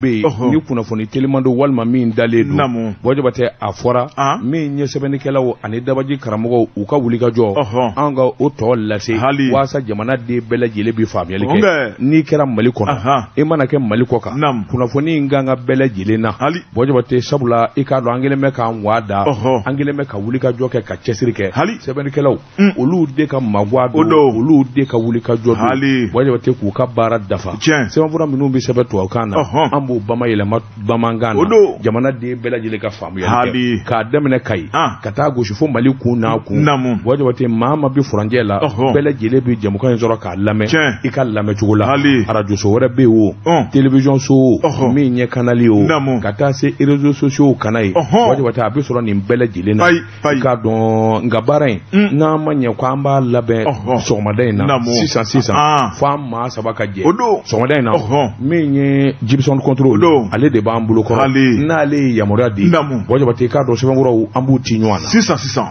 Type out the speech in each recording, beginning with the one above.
Bɛ yen ni kunnafoni teliman don walima min dalen don, Buwa Jabatɛ, a fɔra min ye sɛbɛnnikɛlaw ani dabaji karamɔgɔw u ka wulikajɔ, an ka o tɔ lase walasa jamanaden bɛɛ lajɛlen bɛ faamuyali kɛ. N'i kɛra Mali kɔnɔ, i mana kɛ Mali kɔ kan, kunnafoni in kan ka bɛɛ lajɛlen na, Buwa Jabatɛ, sabula i k'a dɔn an kɛlen bɛ k'an wa da, an kɛlen bɛ ka wulikajɔ kɛ, ka cɛsiri kɛ. Sɛbɛnnikɛlaw, olu de ka magwa don, olu de ka wulikajɔ don, Buwa Jabatɛ, k'u ka baara dafa. Sɛbɛnfura minnu bɛ sɛbɛn tubabukan na, an b'o bamayɛlɛma bamanankan na, jamanaden bɛɛ lajɛlen ka faamuyali kɛ, k'a daminɛ Kayi ka taa gosi fo Mali kun n'a kun. Buwa Jabatɛ, maa ma bi furancɛ la, bɛɛ lajɛlen bɛ jɛmukan in sɔrɔ k'a lamɛn i ka lamɛncogo la. Arajoso wɛrɛ bɛ yen o, télévision so o, min ye canal ye o, ka taa se réseaux sociaux kana ye, Buwa Jabatɛ, a bɛ sɔrɔ nin bɛɛ lajɛlen na. I k'a dɔn nka baara in, n'an ma ɲɛ ko an b'a labɛn sɔgɔmada in na sisan sisan, fo an maa saba ka jɛ sɔgɔmada in na. Min ye Jibson Control, ale de b'an bolo kɔrɔ, n'ale ye yamaruya di, Buwa Jabatɛ, i k'a dɔn sɛbɛnkuraw an b'u ci ɲɔgɔn na sisan sisan.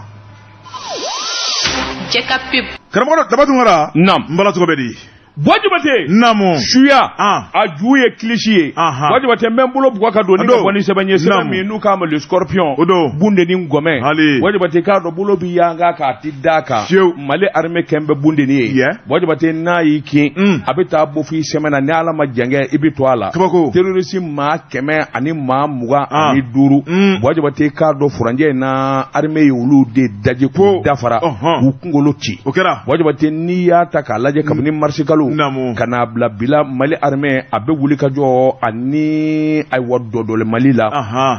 Jɛ ka pub. Karamɔgɔ Daba Tunkara. Naam. N bala, tɔgɔ bɛ di? Buwa Jabatɛ, Naamu. Suya a ju ye kilisi ye. Buwa Jabatɛ, n bɛ n bolo bugɔ ka don ni ka bɔ ni sɛbɛn ye, sɛbɛn min n'u k'a ma Le Scorpion. O don. Bundeni ngɔmɛ. Buwa Jabatɛ, k'a dɔn bolo bi yanga k'a ti da kan. Fiyewu. Mali armée kɛn bɛ bundeni ye. Buwa Jabatɛ, n'a y'i kin, a bɛ taa bɔ f'i sɛmɛ na, ni Ala ma jɛngɛ, i bɛ to a la. Kabako. Terroriste 125. Buwa Jabatɛ, k'a dɔn furancɛ in na, armée ye olu de daji k'u dafara, k'u kunkolo ci. O kɛra. Buwa Jabatɛ, n'i y'a ta k'a lajɛ, kabini marisi kalo ka n'a bila bi la, Mali armée a bɛ wuli ka jɔ ani ayiwa dɔdɔli Mali la,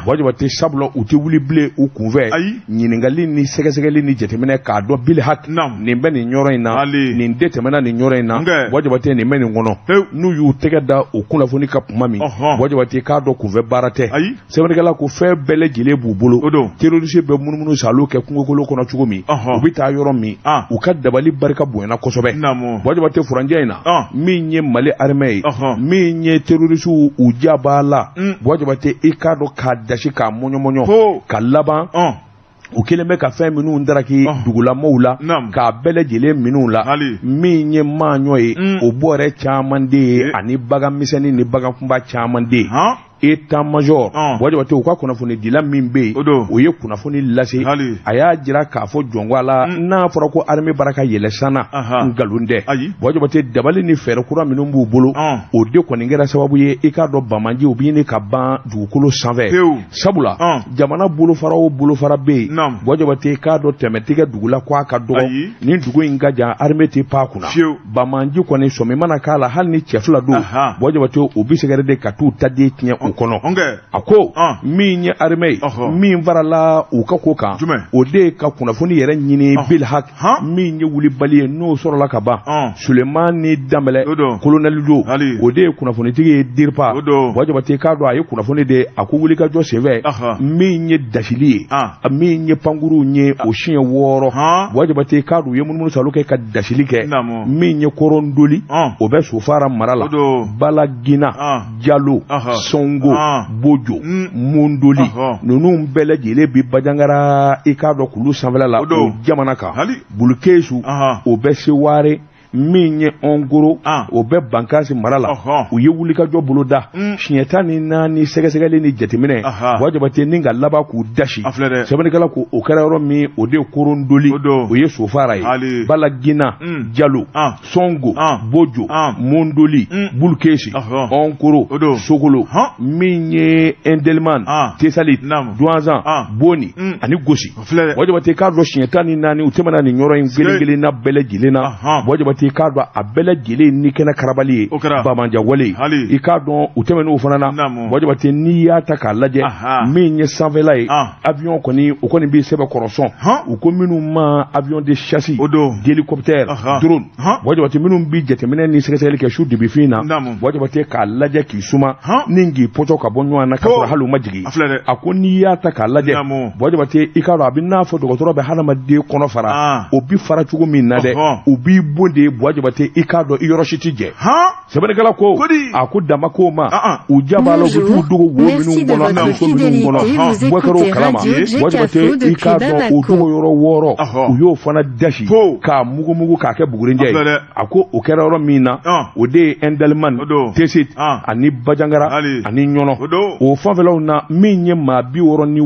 Buwa Jabatɛ, sabula u tɛ wuli bilen u kunfɛ ɲininkali ni sɛgɛsɛgɛli ni jateminɛ k'a dɔn bil haki nin bɛ nin yɔrɔ in na, nin de tɛmɛna nin yɔrɔ in na, Buwa Jabatɛ, nin bɛ nin kɔnɔ. N'u y'u tɛgɛ da o kunnafoni kan tuma min, Buwa Jabatɛ, k'a dɔn kunfɛ baara tɛ. Sɛbɛnnikɛla ko fɛn bɛɛ lajɛlen b'u bolo. Terroriste bɛ munumunu salo kɛ kungokolo kɔnɔ cogo min, u bɛ taa yɔrɔ min, u ka dabali barika bonyana kosɛbɛ. Buwa Jabatɛ, furancɛ in na, min ye Mali armée ye, min ye terroriste u ja b'a la, Buwa Jabatɛ, i k'a dɔn k'a dasi k'a mɔɲɔmɔɲɔ ka laban, u kɛlen bɛ ka fɛn minnu daraki dugulamɔw la k'a bɛɛ lajɛlen minnu la, min ye maaɲɔ ye, o bɔrɛ caman de ye, ani bagan misɛnnin ni bagan kunba caman de ye. État major, Buwa Jabatɛ, u ka kunnafonidila min bɛ yen, o ye kunnafoni lase, a y'a jira k'a fɔ jɔnko a la, n'a fɔra ko armée bara ka yɛlɛ sanna, nkalon tɛ. Buwa Jabatɛ, dabali ni fɛɛrɛ kura minnu b'u bolo, o de kɔni kɛra sababu ye, i k'a dɔn banbaanci u bɛ ɲini ka ban dugukolo sanfɛ, sabula jamana bolofara o bolofara bɛ yen, Buwa Jabatɛ, i k'a dɔn tɛmɛ tɛ kɛ dugu la ko a ka dɔgɔ nin dugu in ka jan, armée tɛ pan kunna. Banbaanci kɔni sɔmi mana k'a la, hali ni cɛ fila don, Buwa Jabatɛ, u bɛ sɛgɛrɛ de ka t'u ta den tiɲɛ u kɔnɔ. A ko min ye armée ye, min farala u ka ko kan, o de ye ka kunnafoni yɛrɛ ɲini bil hak, min ye wulibali ye, n'o sɔrɔla ka ban. Sulemani Danbɛlɛ, kolonɛli don, o de ye kunnafonitigi ye DIRPA. Buwa Jabatɛ, k'a dɔn a ye kunnafoni de, a ko wulikajɔ senfɛ, min ye dasili ye, min ye pankurunw ye, o siɲɛ 6, Buwa Jabatɛ, k'a dɔn u ye munumunu salo kɛ ka dasili kɛ, min ye Kɔrɔndoli, o bɛ Sofara mara la, Balagina, Jalo, Sɔngo, Bojo, Mondoli, ninnu bɛɛ lajɛlen bi Bajangara, i k'a dɔn kulu sanfɛla la, o jamana kan, Bulukesu, o bɛ Seware, min ye Ɔnkoro, o bɛ Bankasi mara la. U ye wulikajɔ boloda siɲɛ 14, sɛgɛsɛgɛli ni jateminɛ, Buwa Jabatɛ, ni ka laban k'u dasi. Sɛbɛnnikɛla ko o kɛra yɔrɔ min, o de ye Korondoli, o ye Sofara ye, Balagina, Jalo, Sɔngo, Bojo, Mondoli, Bulukesi, Ɔnkoro, Sokolo, min ye Indelimane, Tesalit, Duwanzan, Boni ani Gosi. Buwa Jabatɛ, k'a dɔn siɲɛ 14 u tɛmɛna nin yɔrɔ in kelen kelenna bɛɛ lajɛlen na. Buwa Jabatɛ, k'a dɔn a bɛɛ lajɛlen ni kɛnɛ karabali ye banbaanci wale ye. I k'a dɔn u tɛmɛn'o fana na. Buwa Jabatɛ, n'i y'a ta k'a lajɛ, min ye sanfɛla ye, avion kɔni, o kɔni bɛ sɛbɛn kɔrɔsɔn, u ko minnu ma avion de chasse, d'hélicoptère, drone, Buwa Jabatɛ, minnu bɛ jateminɛ ni sɛgɛsɛgɛli kɛ su dibifin na, Buwa Jabatɛ, k'a lajɛ k'i suma ni k'i pɔtɔ ka bɔ ɲɔgɔn na ka sɔrɔ hali u ma jigin. A ko n'i y'a ta k'a lajɛ, Buwa Jabatɛ, i k'a dɔn a bɛ n'a fɔ dɔgɔtɔrɔ bɛ hadamaden kɔnɔ fara, o bɛ fara cogo min na dɛ, u b'i bon de. ye Buwa Jabate i k'a dɔn i yɔrɔ si tɛ jɛ sɛbɛnnikɛla ko a ko dama ko ma u jabala u bɛ t'u dogo wo minnu kɔnɔ ani so minnu kɔnɔ bɔ kɛra o kalama Buwa Jabate i k'a dɔn o dogo yɔrɔ 6 u y'o fana dasi k'a mugu k'a kɛ bugurinjɛ ye a ko o kɛra yɔrɔ min na o de ye Indelimane Tessit ani Bajangara ani Ɲɔnɔ o fanfɛlaw na min ye maa 67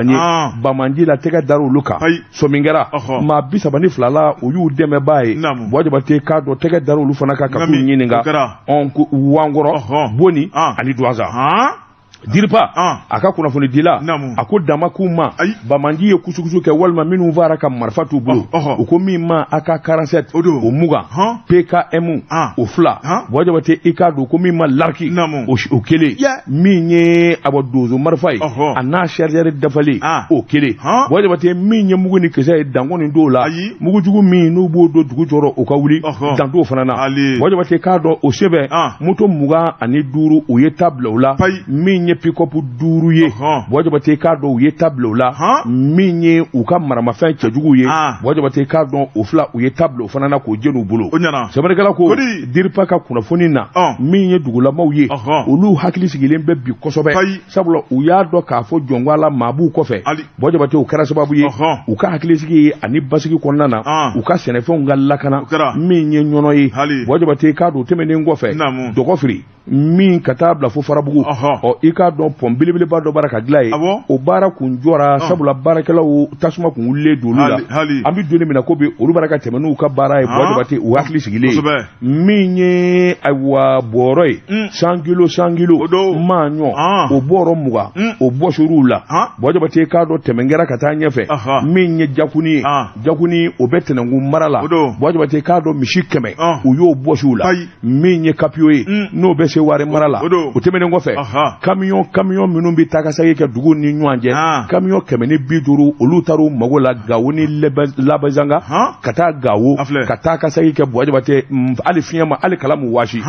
ye bamanji la tɛgɛ dar'olu olu kan sɔmi kɛra maa 32 la u y'u dɛmɛbaa ye Buwa Jabate k'a dɔn tɛgɛ dar'olu fana kan ka k'u ɲininka Wankɔrɔ Boni ani Duwanza Diripa a ka kunnafonidila a ko dama k'u ma bamanji ye kusukusu kɛ walima minnu fara ka marifa t'u bolo u ko min ma AK-47 o 20 PKM o 2 Buwa Jabate i k'a dɔn ko min ma lariki o 1 min ye a bɔ donso marifa ye a n'a chargeur dafalen o 1 Buwa Jabate min ye mugu ni kisɛ ye danko nin dɔw la mugujugu min n'u b'o don dugu jɔrɔ o ka wuli dan t'o fana na Buwa Jabate k'a dɔn o senfɛ moto 25 u ye ta bila u la min ye pick-up 5 ye Buwa Jabate k'a dɔn u ye ta bila u la min ye u ka maramafɛn cɛjugu ye Buwa Jabate k'a dɔn o 2 u ye ta bila o fana na k'o jeni u bolo sɛbɛnnikɛla ko Diripa ka kunnafoni na min ye dugulamaw ye olu hakili sigilen bɛ bi kosɛbɛ sabula u y'a dɔn k'a fɔ jɔnko la maa b'u kɔfɛ Buwa Jabate o kɛra sababu ye u ka hakilisigi ani basigi kɔnɔna na u ka sɛnɛfɛnw ka lakana min ye Ɲɔnɔ ye Buwa Jabate k'a dɔn tɛmɛnen kɔfɛ Dɔgɔfiri min ka taa bila fo Farabugu ɔ i k'a dɔn pɔn belebeleba dɔ baara ka dilan ye o baara kun jɔra sabula baarakɛlaw tasuma kun wulilen don olu la an bɛ don min na ko bi olu baara ka tɛmɛ n'u ka baara ye Buwa Jabate u hakili sigilen min ye ayiwa bɔrɔ ye 100 kilo 100 kilo maaɲɔ o bɔrɔ 20 o bɔsir'u la Buwa Jabate k'a dɔn tɛmɛ kɛra ka taa ɲɛfɛ min ye Jakuni ye Jakuni o bɛ Tɛnɛnkun mara la Buwa Jabate k'a dɔn misi 100 u y'o bɔsi u la min ye Kapiyo ye n'o bɛ Seware mara la o tɛmɛnen kɔfɛ kamiyɔn minnu bɛ taa ka segin kɛ dugu ni ɲɔgɔn cɛ kamiyɔn 150 olu taar'u mago la Gawo ni Labazanga ka taa Gawo ka taa ka segin kɛ Buwa Jabate hali fiɲɛ ma hali kala mu waasi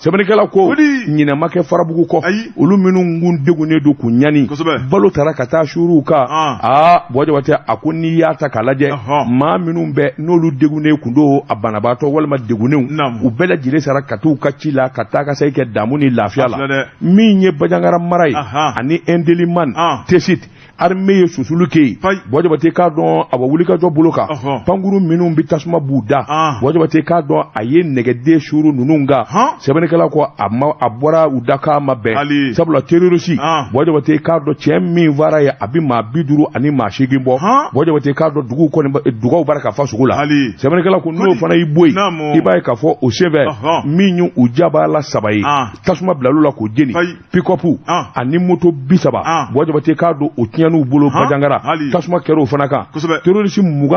sɛbɛnnikɛla ko ɲinɛ ma kɛ Farabugu kɔ olu minnu kun degunnen don k'u ɲani balo taara ka taa suuruw kan aa Buwa Jabate a ko n'i y'a ta k'a lajɛ maa minnu bɛ n'olu degunnen kun don a banabaatɔ walima degunnenw u bɛɛ lajɛlen sara ka t'u ka ci la ka taa ka segin kɛ damu ni lafiya la min ye Bajangara mara ye ani Indelimane Tessit armée ye susulu kɛ yen Buwa Jabate k'a dɔn a bɔ wulikajɔ bolo kan pankuru minnu bɛ tasuma b'u da Buwa Jabate k'a dɔn a ye nɛgɛden suuru ninnu kan sɛbɛnnikɛla ko a ma a bɔra u da k'a ma bɛn sabula terroriste Buwa Jabate k'a dɔn cɛ min fara ye a bɛ maa 50 ani maa 8 bɔ Buwa Jabate k'a dɔn duguw kɔni dugaw bara ka fa sugu la sɛbɛnnikɛla ko n'o fana y'i bɔ yen i b'a ye k'a fɔ o senfɛ min ye u jabala 3 ye tasuma bilal'u la k'o jeni pick-up ani moto 30 Buwa Jabate k'a dɔn o tiɲɛn'u bolo Bajangara tasuma kɛra o fana kan terroriste 22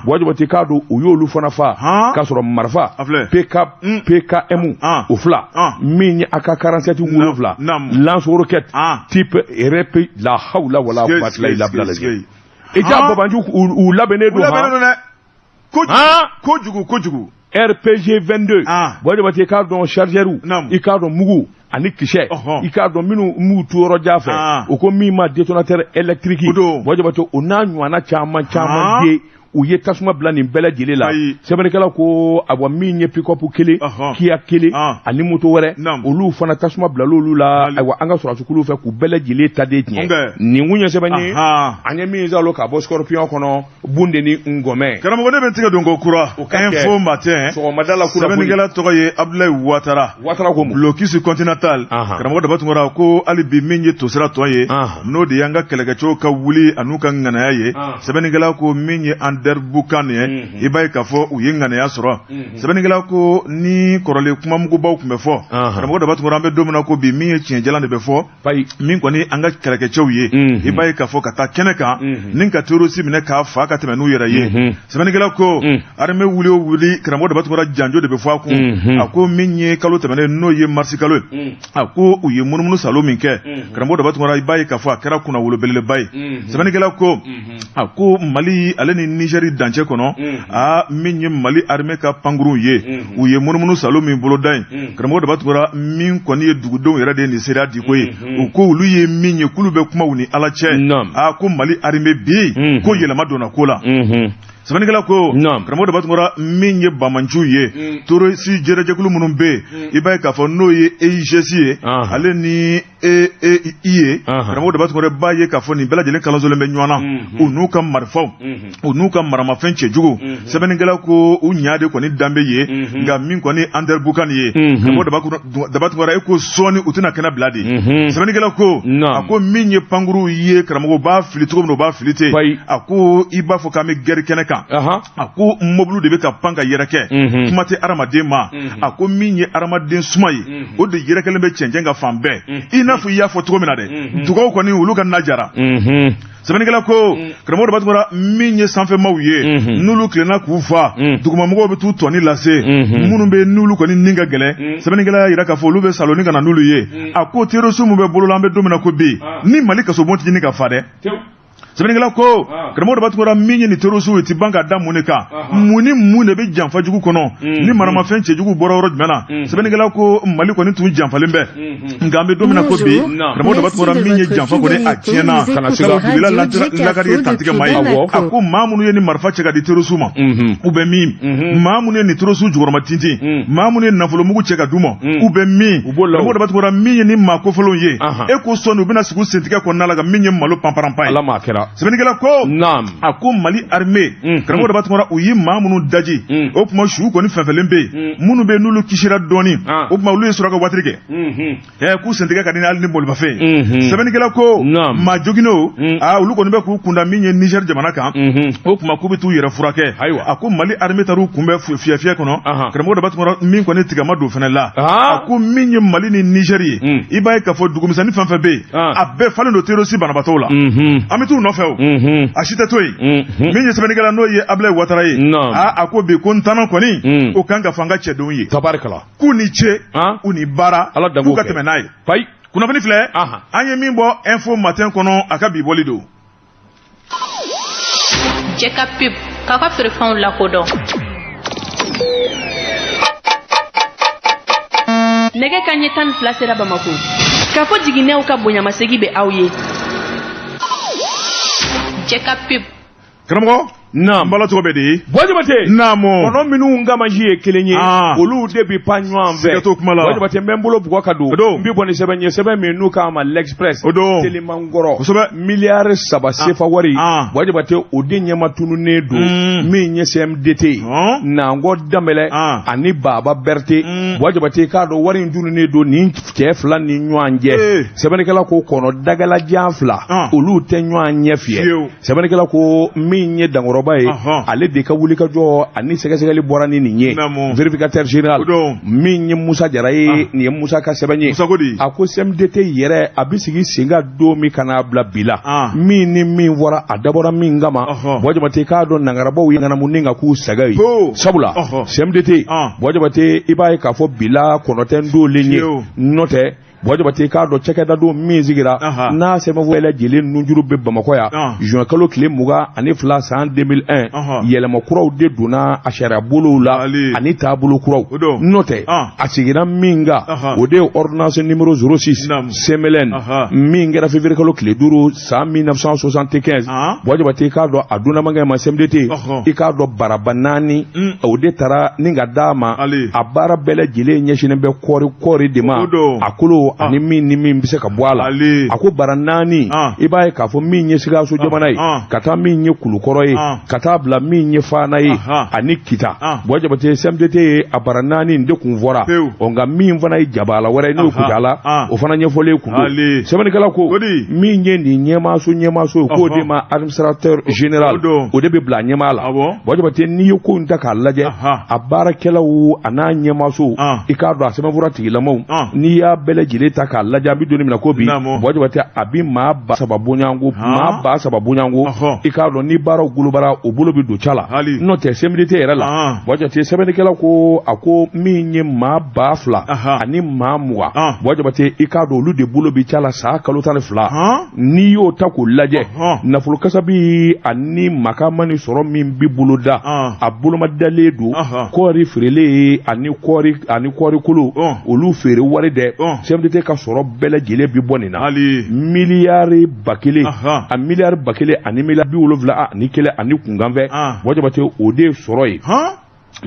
Buwa Jabate k'a dɔn u y'olu fana fa k'a sɔrɔ marifa PKM o 2 min ye AK-47 7 lance-roquette type RP la hawla wala quwwata illa billah i ja babanju u labɛnnen don kojugu RPG 22 Buwa Jabate k'a dɔn chargeur i k'a dɔn mugu ani kisɛ i k'a dɔn minnu m'u tu yɔrɔ jan fɛ u ko min ma détonateur électrique Buwa Jabate o n'a ɲɔgɔnna caman caman ye u ye tasuma bila nin bɛɛ lajɛlen la sɛbɛnnikɛla ko awa min ye pick-up 1 Kia 1 ani moto wɛrɛ olu fana tasuma bilal'olu la ayiwa an ka sɔrɔdasikuluw fɛ k'u bɛɛ lajɛlen ta de tiɲɛ nin kun ye sɛbɛn ye an ye min salo ka bɔ Scorpion kɔnɔ Bundeni Ngɔmɛ karamɔgɔ ne bɛ n tigɛ don ko kura Info Matin sɔgɔmada la sɛbɛnnikɛla tɔgɔ ye Abdoulaye Ouattara Ouattara ko mun blocus continental karamɔgɔ Daba Tunkara ko hali bi min ye tosira tɔn ye n'o de y'an ka kɛlɛkɛcɛw ka wuli an'u ka ŋanaya ye sɛbɛnnikɛla ko min ye Anderamboukane ye i b'a ye k'a fɔ u ye ŋanaya sɔrɔ sɛbɛnnikɛla ko ni kɔrɔlen kumamugubaw tun bɛ fɔ karamɔgɔ Daba Tunkara an bɛ don min na ko bi min ye tiɲɛjalan de bɛ fɔ min kɔni an ka kɛlɛkɛcɛw ye i b'a ye k'a fɔ ka taa kɛnɛ kan ni ka terroriste minɛ k'a fa ka tɛmɛ n'u yɛrɛ ye sɛbɛnnikɛla ko armée wuli o wuli karamɔgɔ Daba Tunkara janjo de bɛ fɔ a kun a ko min ye kalo tɛmɛnen n'o ye marisi kalo ye a ko u ye munumunu salo min kɛ karamɔgɔ Daba Tunkara i b'a ye k'a fɔ a kɛra kunnawolo belebeleba ye sɛbɛnnikɛla ko a ko Mali ale ni Nigeri dancɛ kɔnɔ a min ye Mali armée ka pankurunw ye u ye munumunu salo min boloda yen karamɔgɔ Daba Tunkara min kɔni ye dugudenw yɛrɛ de ye nin seereya di ko ye u ko olu ye min ye k'olu bɛ kuma u ni Ala cɛ a ko Mali armée bi ko yɛlɛma donna ko la. Sɛbɛnnikɛla ko karamɔgɔ Daba Tunkara min ye bamanciw ye terroriste jɛrɛjɛkulu minnu bɛ yen i b'a ye k'a fɔ n'o ye EIGS ye ale ni EEI ye karamɔgɔ Daba Tunkara b'a ye k'a fɔ nin bɛɛ lajɛlen kalansolen bɛ ɲɔgɔn na u n'u ka marifaw u n'u ka maramafɛn cɛjugu sɛbɛnnikɛla ko u ɲa de kɔni danbe ye nka min kɔni Anderamboukane ye karamɔgɔ Daba Tunkara e ko sɔɔni u tɛna kɛnɛ bila de sɛbɛnnikɛla ko a ko min ye pankurunw ye karamɔgɔ b'a fili cogo min na u b'a fili ten a ko i b'a fɔ k'an bɛ gɛri kɛnɛ kan a ko mobili de bɛ ka pan ka yɛrɛkɛ kuma tɛ hadamaden ma a ko min ye hadamaden suma ye o de yɛrɛkɛlen bɛ cɛncɛn ka fan bɛɛ i n'a fɔ i y'a fɔ cogo min na dɛ dugaw kɔni olu ka na jara sɛbɛnnikɛla ko karamɔgɔ Daba Tunkara min ye sanfɛmaw ye n'olu tilenna k'u fa dugumamɔgɔw bɛ t'u tɔni lase minnu bɛ n'olu kɔni ni ka gɛlɛn sɛbɛnnikɛla y'a jira k'a fɔ olu bɛ saloni ka na n'olu ye a ko terroriste min bɛ bolo la an bɛ don min na ko bi ni Mali kasobon tɛ ɲini ka fa dɛ sɛbɛnnikɛla ko karamɔgɔ Daba Tunkara min ye nin terroriste ye ti ban ka da mun de kan mun ni mun de bɛ janfa jugu kɔnɔ ni maramafɛn cɛjugu bɔra yɔrɔ jumɛn na sɛbɛnnikɛla ko Mali kɔni tun janfalen bɛ nka an bɛ don min na ko bi karamɔgɔ Daba Tunkara min ye janfa kɔni a tiɲɛna sabu dugula lakari ye tantigɛ maa ye a ko maa minnu ye ni marifa cɛ ka di terroriste ma u bɛ min maa minnu ye nin terroriste jukɔrɔma tintin maa minnu ye nafolomugu cɛ ka d'u ma u bɛ min karamɔgɔ Daba Tunkara min ye ni maa kofɔlenw ye e ko sɔnni u bɛna sigi u sentigɛ kɔnɔna la ka min ye malo panparanpan ye sɛbɛnnikɛla ko a ko Mali armée karamɔgɔ Daba Tunkara u ye maa minnu daji o tuma su kɔni fɛnfɛlen bɛ yen minnu bɛ n'olu kisira dɔɔni o tuma olu ye sɔrɔ ka waati kɛ k'u sentigɛ ka di hali ni bolomafɛn ye sɛbɛnnikɛla ko maa joginnenw aa olu kɔni bɛ k'u kunda min ye Niger jamana kan o tuma k'u bɛ t'u yɛrɛ furakɛ a ko Mali armée taar'u kunbɛn fiyɛ fiyɛ kɔnɔ karamɔgɔ Daba Tunkara min kɔni tigɛma don fɛnɛ la a ko min ye Mali ni Niger ye i b'a ye k'a fɔ dugumisɛnnin fɛn fɛn bɛ yen a bɛɛ falen don terroriste banabaatɔw la an bɛ t'u nɔfɛ o a si tɛ to yen min ye sɛbɛnnikɛla n'o ye Ablaye Ouattara ye a ko bi ko n tanna kɔni o kan ka fɔ an ka cɛdenw ye k'u ni ce u ni baara k'u ka tɛmɛ n'a ye kunnafoni filɛ an ye min bɔ Info Matin kɔnɔ a ka bi bɔli don. Jɛka pub k'aw ka feerefɛnw lakodɔn. Nɛgɛ ka ɲɛ 12 sera Bamako. K'a fɔ jiginɛw ka bonyamasegi bɛ aw ye. Jɛka pub. Karamɔgɔ. Naam. Bala tɔgɔ bɛ di? Buwa Jabate. Naamu. Kɔnɔ minnu gamasi ye kelen ye. Olu de bi pan ɲɔgɔn fɛ. Siga t'o kuma la. Buwa Jabate n bɛ n bolo bugɔ ka don. O don. N bi bɔ ni sɛbɛn ye sɛbɛn min n'u k'a ma l'Express. O don. Telimankɔrɔ. Kosɛbɛ. Miliyari 3 sefa wari. Buwa Jabate o de ɲɛma tununnen don. Min ye CMDT ye. Nangɔ Danbɛlɛ. Ani Baba Berete. Buwa Jabate k'a dɔn wari in tununnen don nin cɛ fila ni ɲɔgɔn cɛ. Sɛbɛnnikɛla ko kɔnɔ dagalajan fila. Olu tɛ ɲɔgɔn ɲɛ fiyɛ. Sɛbɛnnikɛla ko min ye dankɔrɔba ye ale de ka wulikajɔ ani sɛgɛsɛgɛli bɔra ni nin ye vérificateur général min ye Musa Jara ye nin ye Musa ka sɛbɛn ye a ko CMDT yɛrɛ a bɛ sigi sen kan don min ka n'a bila bi la min ni min fɔra a dabɔra min kama Buwa Jabate k'a dɔn nangarabaw ye ŋanamu ni ka k'u saga ye sabula CMDT Buwa Jabate i b'a ye k'a fɔ bi la kɔnɔ tɛ n dolen ye n'o tɛ Buwa Jabate k'a dɔn cakɛda don min sigira n'a sɛbɛnfura bɛɛ lajɛlen nunjuru bɛ Bamakɔ yan juin kalo tile 22 san 2001 yɛlɛma kuraw de donna a sariya bolow la ani taabolo kuraw n'o tɛ a sigira min kan o de ye ordonnance numéro 06 CMLN min kɛra février kalo tile 5 san 1975 Buwa Jabate k'a dɔn a dunamankɛ ma CMDT i k'a dɔn baraba 4 o de taara ni ka d'a ma a baara bɛɛ lajɛlen ɲɛsinnen bɛ kɔɔri de ma a kolo ani min ni min bɛ se ka bɔ a la a ko bara 4 i b'a ye k'a fɔ min ye Sikaso jamana ye ka taa min ye Kulukɔrɔ ye ka taa bila min ye Fana ye ani Kita Buwa Jabate CMDT ye a bara 4 de kun fɔra ɔ nka min fana ye jabala wɛrɛ ye n'o ye Kucala o fana ɲɛfɔlen kun don sɛbɛnnikɛla ko min ye nin ɲɛmaaso ye k'o de ma administrateur général o de bɛ bila ɲɛmaa la Buwa Jabate n'i ye ko in ta k'a lajɛ a baarakɛlaw a n'a ɲɛmaaso i k'a dɔn a sɛbɛnfura tigilamaw n'i y'a bɛɛ lajɛlen ta k'a lajɛ an bɛ don min na ko bi Buwa Jabate a bɛ maa 3000 bɔɲɔgɔnko maa 3000 bɔɲɔgɔnko i k'a dɔn ni baaraw golobara o bolo bɛ don ca la n'o tɛ CMDT yɛrɛ la Buwa Jabate sɛbɛnnikɛla ko a ko min ye maa 2000 ani maa 20 Buwa Jabate i k'a dɔn olu de bolo bɛ ca la san kalo 12 n'i y'o ta k'o lajɛ nafolo kasabi ani makama ni sɔrɔ min bɛ bolo da a bolomadalen don kɔɔri feerelen ani kɔɔri kolo olu feere wari dɛ CMDT CMDT ka sɔrɔ bɛɛ lajɛlen bi bɔ nin na miliyari 1000 a miliyari 1000 ani miliyari 71 ani kunkanfɛ Buwa Jabate o de ye sɔrɔ ye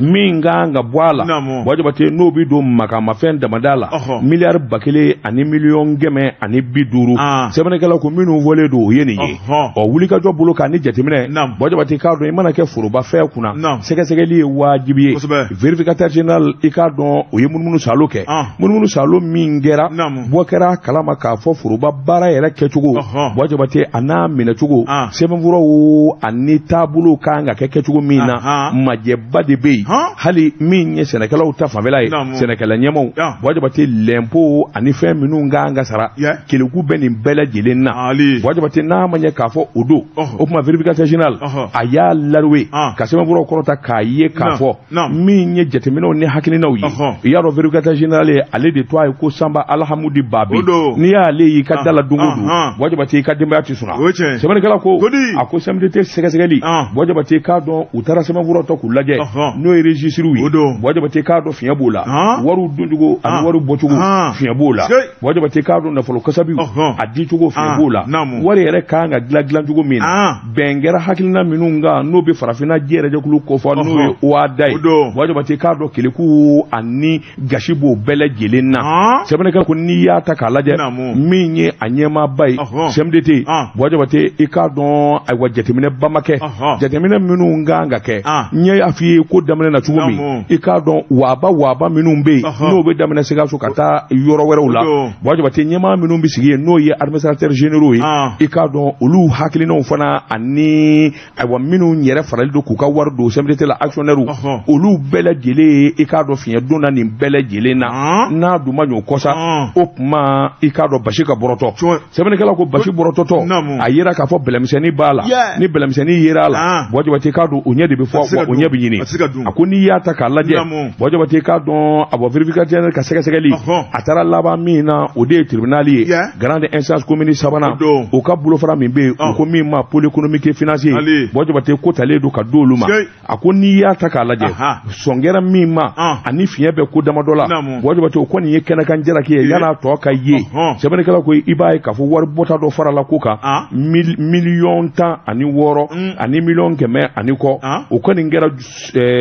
min kan ka bɔ a la Buwa Jabate n'o bɛ don makamafɛn damada la miliyari 1000 ani miliyɔn 150. Sɛbɛnnikɛla ko minnu fɔlen don o ye nin ye. Ɔ wulikajɔ bolo kan ni jateminɛ Buwa Jabate k'a dɔn i mana kɛ forobafɛn kunna sɛgɛsɛgɛli ye wajibi ye. Vérificateur général i k'a dɔn o ye munumunu salo kɛ munumunu salo min kɛra bɔ kɛra kalama k'a fɔ foroba baara yɛrɛ kɛcogo Buwa Jabate a n'a minɛcogo sɛbɛnfuraw ani taabolo kan ka kɛ kɛcogo min na majɛba de bɛ yen hali min ye sɛnɛkɛlaw ta fanfɛla ye sɛnɛkɛla ɲɛmaw Buwa Jabate lɛnpo ani fɛn minnu kan ka sara keleku bɛ nin bɛɛ lajɛlen na Buwa Jabate n'a ma ɲɛ k'a fɔ o don o tuma vérificateur général a y'a laruwe ka sɛbɛnfuraw kɔrɔta k'a ye k'a fɔ min ye jateminɛw ni hakilinaw ye i y'a dɔn vérificateur général ye ale de tɔgɔ ye ko Sanba Alhamudi Babi n'i y'ale y'i ka da la don o don Buwa Jabate i ka denbaya tɛ sunɔgɔ sɛbɛnnikɛla ko a ko CMDT sɛgɛsɛgɛli Buwa Jabate k'a dɔn u taara sɛbɛnfuraw ta k'u lajɛ n'o ye registre ye Buwa Jabate k'a dɔn fiɲɛ b'o la wariw doncogo ani wariw bɔcogo fiɲɛ b'o la Buwa Jabate k'a dɔn nafolo kasabiw a dicogo fiɲɛ b'o la wari yɛrɛ kan ka dilan dilancogo min na bɛn kɛra hakilina minnu kan n'o bɛ farafinna jɛrɛjɛkulu kofɔ n'o ye OHADA ye Buwa Jabate k'a dɔn keleku ani gasi b'o bɛɛ lajɛlen na sɛbɛnnikɛla ko n'i y'a ta k'a lajɛ min ye a ɲɛmaaba ye CMDT Buwa Jabate i k'a dɔn ayiwa jateminɛba ma kɛ jateminɛ minnu kan ka kɛ n y'a f'i ye ko daminɛ na cogo min i k'a dɔn waaba minnu bɛ yen n'o bɛ daminɛ Sikaso ka taa yɔrɔ wɛrɛw la Buwa Jabate ɲɛmaa minnu bɛ sigi yen n'o ye administrateurs généraux ye i k'a dɔn olu hakilinaw fana ani ayiwa minnu yɛrɛ farali don k'u ka wari don CMDT la actionnaires olu bɛɛ lajɛlen i k'a dɔn fiɲɛ donna nin bɛɛ lajɛlen na n'a dun ma ɲɛ o kɔ sa o tuma i k'a dɔn basi ka bɔrɔtɔ sɛbɛnnikɛla ko basi bɔrɔtɔtɔ a yera k'a fɔ bɛlɛmisɛnnin b'a la ni bɛlɛmisɛnnin yera a la Buwa Jabate k'a dɔn o ɲɛ de bɛ fɔ wa o ɲɛ bɛ ɲini a ko n'i y'a ta k'a lajɛ Buwa Jabate k'a dɔn a bɔ vérificateur ka sɛgɛsɛgɛli a taara laban min na o de ye tribunal ye grande instance commune sabanan o ka bolofara min bɛ yen u ko min ma pôle économique et financier Buwa Jabate ko talen don ka d'olu ma a ko n'i y'a ta k'a lajɛ sɔn kɛra min ma ani fiɲɛ bɛ ko damadɔ la Buwa Jabate o kɔni ye kɛnɛkan jalaki ye yan'a tɔ ka ye sɛbɛnnikɛla ko i b'a ye k'a fɔ wari bɔta dɔ farala ko kan miliyɔn 16 ani miliyɔn 100 ani kɔ o kɔni kɛra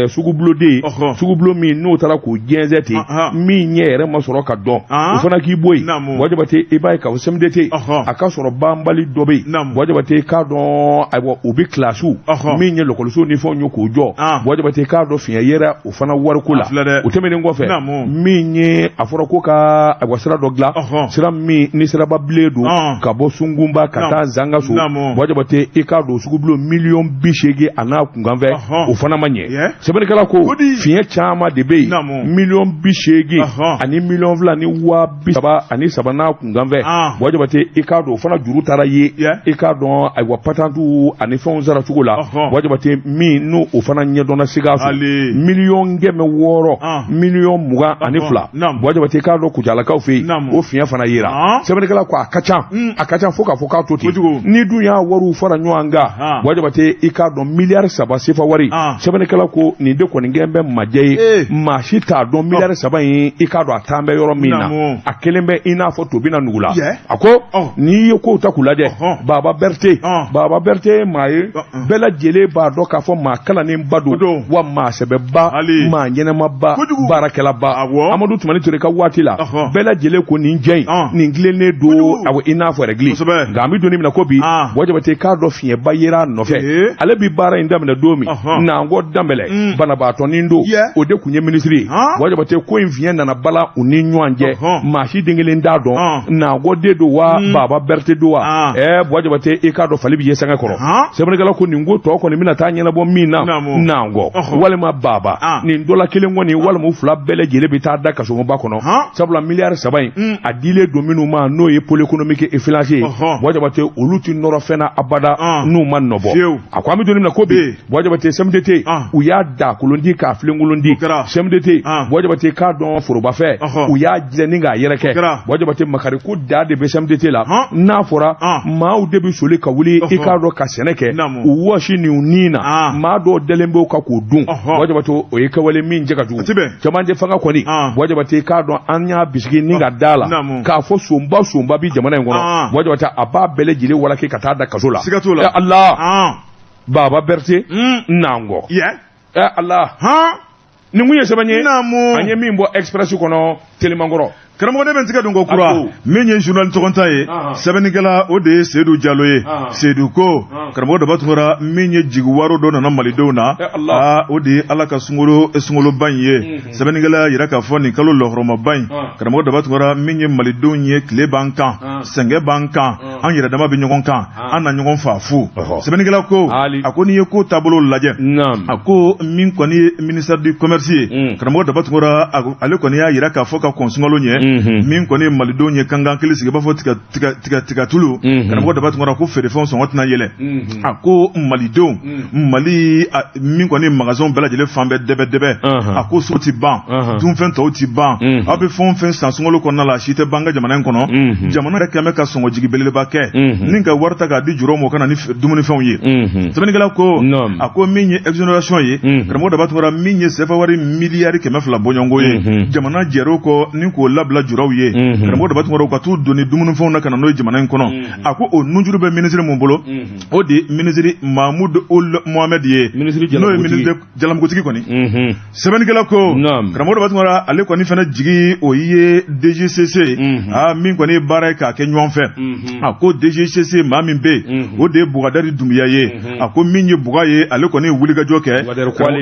sugubuloden ye sugubulon min n'o taara k'o jɛnsɛn ten min ɲɛ yɛrɛ ma sɔrɔ ka dɔn o fana k'i bɔ yen Buwa Jabate i b'a ye k'a fɔ CMDT a ka sɔrɔ banbali dɔ bɛ yen Buwa Jabate k'a dɔn ayiwa u bɛ kilasiw min ye lɔkɔliso ni fɛnw ye k'o jɔ Buwa Jabate k'a dɔn fiɲɛ yera o fana wariko la o tɛmɛnen kɔfɛ min ye a fɔra ko ka ayiwa sira dɔ dilan sira min ni siraba bilen don ka bɔ Sungunba ka taa Zangaso Buwa Jabate i k'a dɔn sugubulon miliyɔn 80 a n'a kunkanfɛ o fana ma ɲɛ sɛbɛnnikɛla ko fiɲɛ caman de bɛ yen miliyɔn 80 ani miliyɔn 2 ni 33,000 n'a kunkanfɛ Buwa Jabate i k'a dɔn o fana juru taara ye i k'a dɔn ayiwa patantu ani fɛnw sara cogo la Buwa Jabate min n'o o fana ɲɛdɔnna Sikaso miliyɔn 600 miliyɔn 22 Buwa Jabate k'a dɔn Kucalakaw fɛ yen o fiɲɛ fana yera sɛbɛnnikɛla ko a ka ca a ka ca fo k'a fɔ k'a to ten ni dun y'a wariw fara ɲɔgɔn kan Buwa Jabate i k'a dɔn miliyari 3 sefa wari sɛbɛnnikɛla ko nin de kɔni kɛlen bɛ majɛ ye maa si t'a dɔn miliyari 3 in i k'a dɔn a taan bɛ yɔrɔ min na a kelen bɛ i n'a fɔ tobi na nugu la a ko n'i ye kow ta k'u lajɛ Baba Berete Baba Berete ye maa ye bɛɛ lajɛlen b'a dɔn k'a fɔ maa kalannenba don wa maa sɛbɛba maa ɲɛnɛmaba baarakɛlaba Amadu Tumani Ture ka waati la bɛɛ lajɛlen ko nin jɛ in nin tilennen don awɔ i n'a fɔ règle nka an bɛ don min na ko bi Buwa Jabate k'a dɔn fiɲɛba yera a nɔfɛ ale bi baara in daminɛ don min Nankɔ Danbɛlɛ banabaatɔnin don o de tun ye minisiri ye Buwa Jabate ko in fiɲɛ nana bala u ni ɲɔgɔn cɛ maa si den kelen t'a dɔn Nankɔ de don wa Baba Berete don wa Buwa Jabate i k'a dɔn fali bɛ ye sanga kɔrɔ sɛbɛnnikɛla ko nin ko tɔ kɔni bɛna taa ɲɛnabɔ min na Nankɔ walima Baba nin dɔ la kelen kɔni walima u fila bɛɛ lajɛlen bɛ taa da kasoba kɔnɔ sabula miliyari 3 in a dilen don minnu ma n'o ye pôle économique et financier Buwa Jabate olu tɛ nɔrɔ fɛn na abada n'u ma nɔbɔ a ko an bɛ don min na ko bi Buwa Jabate CMDT u y'a da k'a kolon di k'a filenkolon di CMDT Buwa Jabate k'a dɔn forobafɛ u y'a jɛ ni k'a yɛrɛ kɛ Buwa Jabate makari ko da de bɛ CMDT la n'a fɔra maaw de bɛ soli ka wuli i k'a dɔn ka sɛnɛ kɛ u wɔsi ni u ni na maa dɔw dalen b'o kan k'o dun Buwa Jabate o ye kɛwale min cɛ ka jugu cɛmancɛ fanga kɔni Buwa Jabate k'a dɔn an y'a bisigi ni ka da la k'a fɔ sonba sonba bi jamana in kɔnɔ Buwa Jabate a b'a bɛɛ lajɛlen walaki ka taa da kaso la Allah Baba Berete Nango Allah nin kun ye sɛbɛn ye an ye min bɔ Express kɔnɔ Telimankɔrɔ karamɔgɔ ne bɛ n tigɛ don ko kura min ye journal tɔgɔnta ye sɛbɛnnikɛla o de ye Seydou Jalo ye Seydou ko karamɔgɔ Daba Tunkara min ye jigiwaro dɔ nana malidenw na o de ye Ala ka sunkaloba in ye sɛbɛnnikɛla yira k'a fɔ nin kalo lɔhɔrɔmaba in karamɔgɔ Daba Tunkara min ye malidenw ye tile b'an kan sɛgɛn b'an kan an yɛrɛ dama bɛ ɲɔgɔn kan an na ɲɔgɔn faa fu sɛbɛnnikɛla ko a ko n'i ye ko taabolo lajɛ a ko min kɔni ye ministère du commerce ye karamɔgɔ Daba Tunkara ale kɔni y'a yira k'a fɔ ka kɔn sunkalo ɲɛ min kɔni ye malidenw ye kankan kelen sigi i b'a fɔ tigatulu karamɔgɔ Daba Tunkara ko feerefɛnw sɔngɔ tɛna yɛlɛ a ko malidenw Mali min kɔni magasinw bɛɛ lajɛlen fan bɛɛ dɛbɛ a ko so ti ban dunfɛn tɔw ti ban aw bɛ fɛn o fɛn san sunkalo kɔnɔna la a si tɛ ban ka jamana in kɔnɔ jamana yɛrɛ kɛn bɛ ka sɔngɔjigi belebeleba kɛ ni ka wari ta k'a di juraw ma o ka na ni dumunifɛnw ye sɛbɛnnikɛla ko a ko min ye exonération ye karamɔgɔ Daba Tunkara min ye CFA wari miliyari 200 bɔɲɔgɔnko ye jamana jɛr'o kɔ ni k'o labila juraw ye karamɔgɔ Daba Tunkara ka t'u don ni dumunifɛnw na ka na n'o ye jamana in kɔnɔ a ko o nunjuru bɛ minisiri mun bolo o de ye minisiri Mahmoud Ould Mohamed ye n'o ye minisiri jalamugutigi kɔni sɛbɛnnikɛla ko karamɔgɔ Daba Tunkara ale kɔni fana jigi o ye DGCC min kɔni ye baara ye k'a kɛ ɲɔgɔn fɛ a ko DGCC maa min bɛ yen o de ye Bukadari Dunbiya ye a ko min ye Buga ye ale kɔni ye wulikajɔ kɛ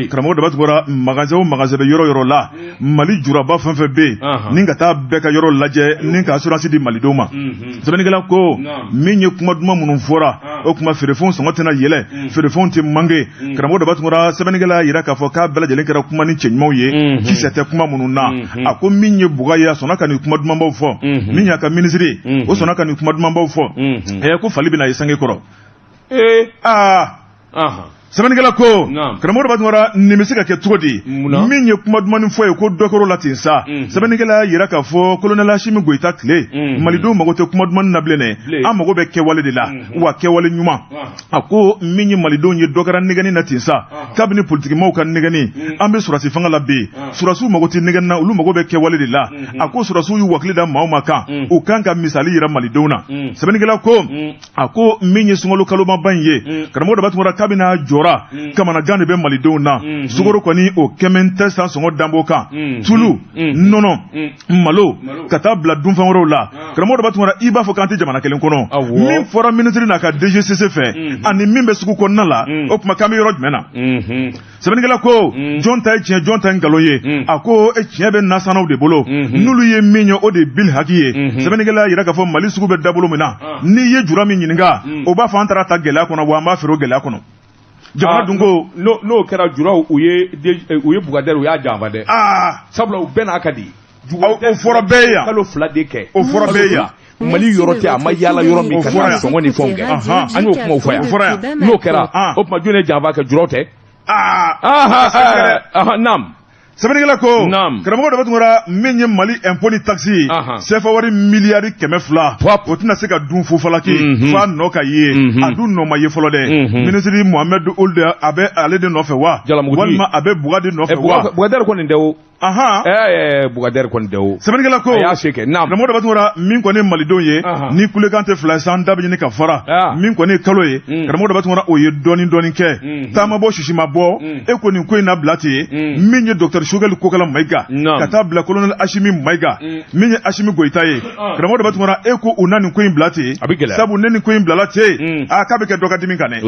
karamɔgɔ Daba Tunkara magasin o magasin bɛ yɔrɔ yɔrɔ la Mali juraba fɛn fɛn bɛ yen ni ka taa bɛɛ ka yɔrɔ lajɛ ni ka assurance di malidenw ma sɛbɛnnikɛla ko min ye kuma duman minnu fɔra o kuma feerefɛnw sɔngɔ tɛna yɛlɛ feerefɛnw tɛ manke karamɔgɔ Daba Tunkara sɛbɛnnikɛla y'a jira k'a fɔ k'a bɛɛ lajɛlen kɛra kuma ni cɛ ɲumanw ye kisɛ tɛ kuma minnu na a ko min ye Buga ye a sɔnna ka nin kuma dumanbaw fɔ min y'a ka minisiri o sɔnna ka nin kuma dumanbaw fɔ ko fali bɛna ye sange kɔrɔ sɛbɛnnikɛla ko karamɔgɔ Daba Tunkara nin bɛ se ka kɛ cogo di min ye kuma dumanni fɔ ye ko dɔ kɛr'o la ten sa sɛbɛnnikɛla y'a jira k'a fɔ colonel Asimi Goyita tile malidenw mago tɛ kuma dumanni na bilen dɛ an mago bɛ kɛwale de la wa kɛwale ɲuman a ko min ye malidenw ye dɔ kɛra nɛgɛnni na ten sa kabini politikimaw ka nɛgɛnni an bɛ sɔrɔdasi fanga la bi sɔrɔdasiw mago tɛ nɛgɛnni na olu mago bɛ kɛwale de la a ko sɔrɔdasiw y'u wakili da maaw ma kan u kan ka misali yira malidenw na sɛbɛnnikɛla ko a ko min ye sunkalo kalomaba in ye karamɔgɔ Daba Tunkara kabini a jɔra kamanagan de bɛ malidenw na sukaro kɔni o kɛmɛ tɛ san sɔngɔ danbo kan tulu nɔnɔ malo ka taa bila dunfɛn wɛrɛw la karamɔgɔ Daba Tunkara i b'a fɔ k'an tɛ jamana kelen kɔnɔ min fɔra minisiri n'a ka DGCC fɛ ani min bɛ sugu kɔnɔna la o tuma k'an bɛ yɔrɔ jumɛn na sɛbɛnnikɛla ko jɔn ta ye tiɲɛ jɔn ta ye nkalon ye a ko tiɲɛ bɛ nasanaw de bolo n'olu ye min ye o de ye bil haki ye sɛbɛnnikɛla y'a jira k'a fɔ Mali sugu bɛ dabolo min na n'i ye jura min ɲininka o b'a fɔ an taara ta gɛlɛya kɔnɔ wa an b'a feere o gɛlɛya kɔnɔ jamana dun ko n'o kɛra juraw u ye Bukadɛri u y'a janfa dɛ sabula u bɛɛ n'a ka di o fɔra bɛɛ ye yan kalo 2 de kɛ o fɔra bɛɛ ye yan Mali yɔrɔ tɛ a ma yaala yɔrɔ min ka taa sɔngɔ ni fɛnw kɛ an y'o kumaw fɔ yan n'o kɛra o tuma jɔn ye janfa kɛ juraw tɛ naam sɛbɛnnikɛla ko karamɔgɔ Daba Tunkara min ye Mali impôt ni taxe ye CFA wari miliyari 200 o tɛna se ka dun fufalaki f'a nɔ ka ye a dun nɔ ma ye fɔlɔ dɛ minisiri Mohamed Ould a bɛ ale de nɔfɛ wa walima a bɛ Buga de nɔfɛ wa Bukadɛri kɔni tɛ o Bukadɛri kɔni tɛ o sɛbɛnnikɛla ko a y'a se kɛ naam karamɔgɔ Daba Tunkara min kɔni ye malidenw ye ni kulekan tɛ fila ye san da bɛ ɲini ka fara min kɔni ye kalo ye karamɔgɔ Daba Tunkara o ye dɔɔni dɔɔni kɛ taama bɔ sisi ma bɔ e ko nin ko in na bila ten min ye docteur Choguel Kokala Mayiga ka taa bila colonel Asimi Mayiga min ye Asimi Goyita ye karamɔgɔ Daba Tunkara e ko u na nin ko in bila ten sabu ne nin ko in bilala ten a k'a bɛ kɛ dɔ ka dimi kan dɛ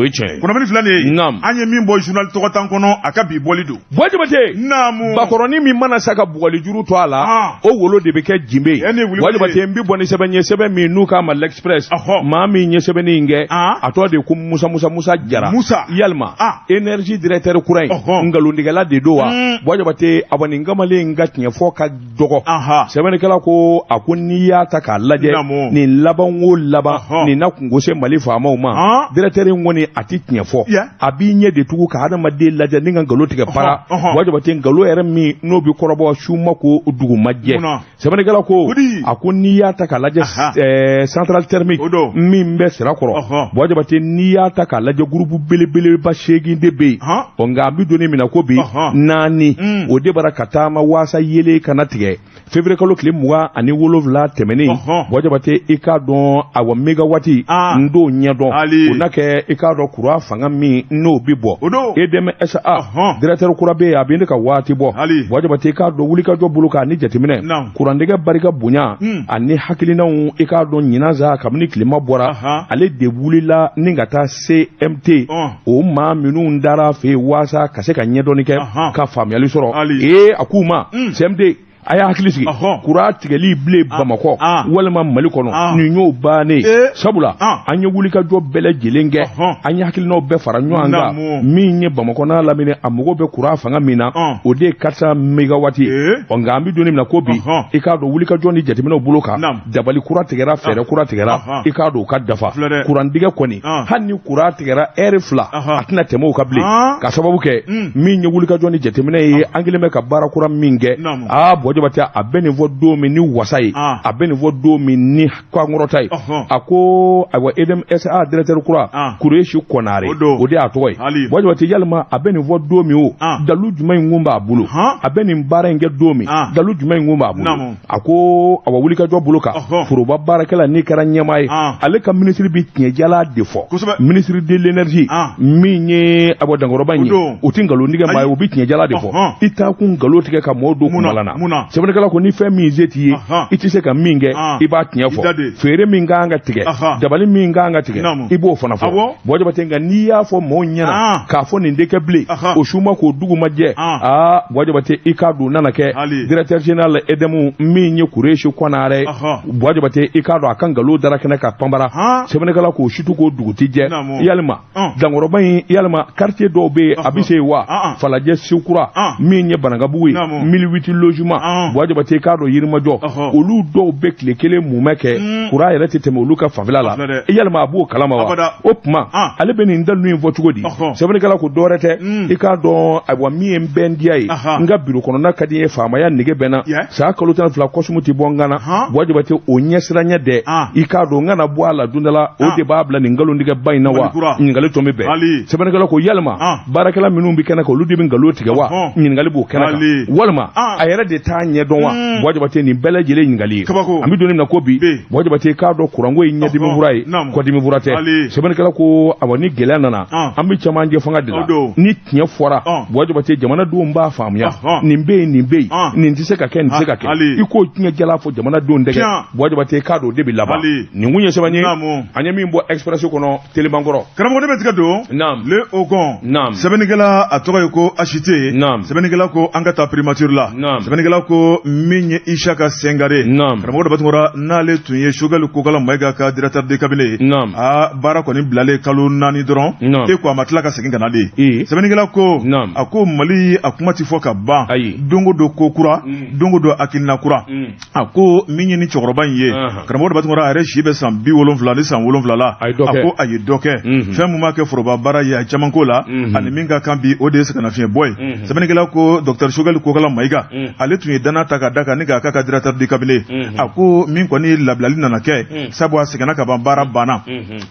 kunnafoni filɛ nin ye an ye min bɔ journal tɔgɔtan kɔnɔ a ka bi bɔli don Buwa Jabate naamu bakɔrɔnin min mana sa ka bugɔli juru to a la o wolo de bɛ kɛ jinbe ye. Buwa Jabate n bɛ bɔ ni sɛbɛn ye, sɛbɛn min n'u k'a ma l'Express, maa min ye sɛbɛnni in kɛ a tɔgɔ de ko Musa Musa Musa Jara. Yalima énergie directeur kura in nkalontigɛla de don wa? Buwa Jabate a nin kamalen in ka tiɲɛ fɔ ka dɔgɔ. Sɛbɛnnikɛla ko a ko n'i y'a ta k'a lajɛ nin laban o laban nin na kungo se Mali faamaw ma, directeur in kɔni a ti tiɲɛ fɔ, a b'i ɲɛ de tugu ka hadamaden lajɛ ni ka nkalon tigɛ para. Buwa Jabate nkalon yɛrɛ min n'o bɛ kɔrɔbɔ su ma ko dugu ma jɛ. Sɛbɛnnikɛla ko a ko n'i y'a ta k'a lajɛ centrale thermique min bɛ Sirakɔrɔ, Buwa Jabate n'i y'a ta k'a lajɛ groupe belebeleba 8 de bɛ yen, ɔ nka an bɛ don min na ko bi 4 o de bara ka taama waasa yelen kana tigɛ. Février kalo tile 27 tɛmɛnen, Buwa Jabate i k'a dɔn awa mégawati n t'o ɲɛdɔn, o na kɛ i k'a dɔn kuran fanga min n'o bɛ bɔ. EDM SA directeur kura bɛ yen, a bɛ ne ka waati bɔ. Buwa Jabate i k'a dɔn wulikajɔ bolo kan ni jateminɛ kurantigɛ barika bonya ani hakilinaw i k'a dɔn ɲinan sa kabini tilema bɔra ale de wulila ni ka taa CMT o maa minnu dara fɛ yen waasa ka se ka ɲɛdɔnni kɛ ka faamuyali sɔrɔ. Ee a k'u ma CMT a y'a hakili sigi, kuran tigɛli bilen Bamakɔ walima Mali kɔnɔ nin y'o bannen, sabula an ye wulikajɔ bɛɛ lajɛlen kɛ, an ye hakilinaw bɛɛ fara ɲɔgɔn kan, min ye Bamakɔ n'a lamini a mago bɛ kuran fanga min na o de ye 400 mégawati ye. Ɔ nka an bɛ don min na ko bi i k'a dɔn wulikajɔ ni jateminɛw bolo kan, dabali kura tigɛra, fɛɛrɛ kura tigɛra, i k'a dɔn o ka dafa. Kurantigɛ kɔni hali ni kuran tigɛra ɛri 2 a tɛna tɛmɛ o kan bilen, ka sababu kɛ min ye wulikajɔ ni jateminɛ ye, an kɛlen bɛ ka baara kura min kɛ. Aa Buwa Jabate a bɛ nin fɔ don min ni wasa ye, a bɛ nin fɔ don min ni kankɔrɔta ye. A ko ayiwa EDM SA directeur kura Kuresi Konare o de y'a tɔgɔ ye. Buwa Jabate yalima a bɛ nin fɔ don min o dalu jumɛn in kun b'a bolo, a bɛ nin baara in kɛ don min dalu jumɛn in kun b'a bolo. A ko awa wulikajɔ bolo kan foroba baarakɛla n'i kɛra ɲɛmaa ye, ale ka minisiri bɛ tiɲɛjala de fɔ, ministre de l'énergie min ye awa dankɔrɔba in ye, o tɛ nkalontigɛ maa ye, o bɛ tiɲɛjala de fɔ. I t'a kun nkalon tigɛ ka mɔgɔw don kunbala na. Sɛbɛnnikɛla ko ni fɛn min se t'i ye, i tɛ se ka min kɛ, i b'a tiɲɛ fɔ. Feere min kan ka tigɛ, dabali min kan ka tigɛ, i b'o fana fɔ. Buwa Jabate nka n'i y'a fɔ mɔgɔw ɲɛna k'a fɔ nin tɛ kɛ bilen, o su ma k'o dugu ma jɛ. Aa Buwa Jabate i k'a dɔn nana kɛ directeur général EDM min ye Kuresi Konare, Buwa Jabate i k'a dɔn a ka nkalon dara kɛnɛ ka panbara. Sɛbɛnnikɛla k'o situ k'o dugu ti jɛ. Yalima dankɔrɔba in, yalima quartier dɔw bɛ yen a bɛ se wa Falajɛ Sekura min ye Banankabugu ye 1008 logement, Buwa Jabate i k'a dɔn Yirimajɔ olu dɔw bɛ tile kelen mumɛ kɛ kuran yɛrɛ tɛ tɛmɛ olu ka fanfɛla la. Yalima a b'o kalama wa? O tuma ale bɛ nin dalu in fɔ cogo di? Sɛbɛnnikɛla ko dɔwɛrɛ tɛ, i k'a dɔn ayiwa min ye n bɛn diya ye, n ka biro kɔnɔna ka di n ye, faamaya nege bɛ n na, san kalo 12 kɔsimu tɛ bɔ n kan na. Buwa Jabate o ɲɛsiranɲɛ dɛ, i k'a dɔn n kana bɔ a la don dɔ la, o de b'a bila nin nkalontigɛba in na wa? Ɲininkali tɔ bɛ bɛn. Sɛbɛnnikɛla ko yalima baarakɛla minnu bɛ kɛnɛ kan olu de bɛ nkalon tigɛ wa? Ɲininkali b'o kɛnɛ kan. Walima a yɛrɛ de t'a ɲɛdɔn wa? Buwa Jabate nin bɛɛ lajɛlen ɲininkali ye. An bɛ don min na ko bi, Buwa Jabate k'a dɔn kuranko ye ɲɛdimi fura ye, kɔdimi fura tɛ. Sɛbɛnnikɛla ko awa ni gɛlɛya nana an bɛ cɛmancɛ fanga de la, ni tiɲɛ fɔra Buwa Jabate jamanadenw b'a faamuya, nin bɛ yen, nin bɛ yen, nin tɛ se ka kɛ, nin tɛ se ka kɛ, i k'o tiɲɛ jala fɔ jamanadenw dɛgɛ. Buwa Jabate k'a dɔn o de bɛ laban. Nin kun ye sɛbɛn ye an ye min bɔ Express kɔnɔ Telebankɔrɔ. Karamɔgɔ ne bɛ tigɛ don le Ogon. Sɛbɛnnikɛla a tɔgɔ ye ko Achite. Sɛbɛnnikɛla ko an ka taa primature la. Sɛbɛnnikɛla ko min ye Isaka Sengare, karamɔgɔ Daba Tunkara n'ale tun ye Choguel Kokala Mayiga ka directeur de cabinet ye, a baara kɔni bilalen kalo 4 dɔrɔn e ko a ma tila ka segin ka na de. Sɛbɛnnikɛla ko a ko Mali a kuma ti fɔ ka ban, don o don ko kura, don o don hakilina kura. A ko min ye ni cɛkɔrɔba in ye, karamɔgɔ Daba Tunkara a yɛrɛ si bɛ san 77 ni san 7 la, a ko a ye dɔ kɛ fɛn min b'a kɛ foroba baara ye a ye caman ko la, ani min ka kan bi o de ye sɛgɛnnafiɲɛ bɔ ye. Sɛbɛnnikɛla ko docteur Choguel Kokala Mayiga ale tun ye danna ta ka da kan ni k'a ka directeur de cabinet, a ko min kɔni labilali nana kɛ sabu a sɛgɛnna ka ban, baara banna.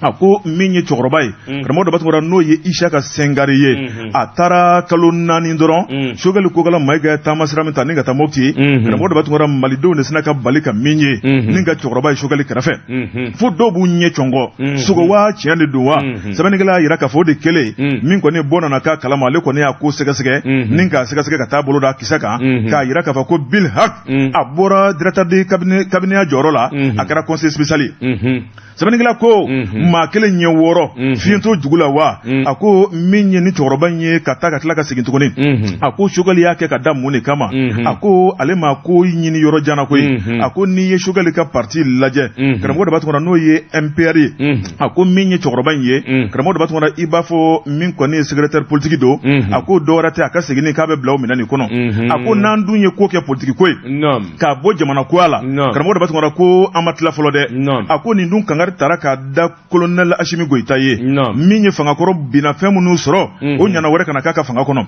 A ko min ye cɛkɔrɔba ye, karamɔgɔ Daba Tunkara n'o ye Isaka Sengare ye, a taara kalo 4 dɔrɔn Choguel Kokala Mayiga taama sira min ta ni ka taa Mopti, karamɔgɔ Daba Tunkara malidenw de sina ka bali ka min ye ni ka cɛkɔrɔba ye Choguel kɛrɛfɛ, fo dɔw b'u ɲɛ cɔngɔ sogo wa tiɲɛ de don wa. Sɛbɛnnikɛla y'a jira k'a fɔ o de kɛlen min kɔni bɔ nana k'a kalama, ale kɔni y'a ko sɛgɛsɛgɛ ni k'a sɛgɛsɛgɛ ka taa bolo da kisɛ kan, k'a jira k'a fɔ ko bil hak a bɔra directeur de cabinet jɔyɔrɔ la, a kɛra conseiller spécial ye. Sɛbɛnnikɛla ko maa kelen ɲɛ 6 fiɲɛtɔ jugu la wa a ko min ye ni cɛkɔrɔba in ye ka taa ka tila ka segin tuguni a ko Choguel y'a kɛ ka da mun de kama a ko ale ma ko ɲini yɔrɔ jan na koyi a ko n'i ye Choguel ka parti lajɛ karamɔgɔ Daba Tunkara n'o ye MPR ye a ko min ye cɛkɔrɔba in ye karamɔgɔ Daba Tunkara i b'a fɔ min kɔni ye secrétaire politique don a ko dɔwɛrɛ tɛ a ka seginni k'a bɛ bila o minɛn nin kɔnɔ a ko n'an dun ye ko kɛ politique ko ye k'a bɔ jamana koya la karamɔgɔ Daba Tunkara ko an ma tila fɔlɔ dɛ a ko nin dun kangari taara k'a da colonel Assimi Goïta ye min ye fangakɔrɔ binna fɛn minnu sɔrɔ o ɲana wɛrɛ kana k'a ka fanga kɔnɔ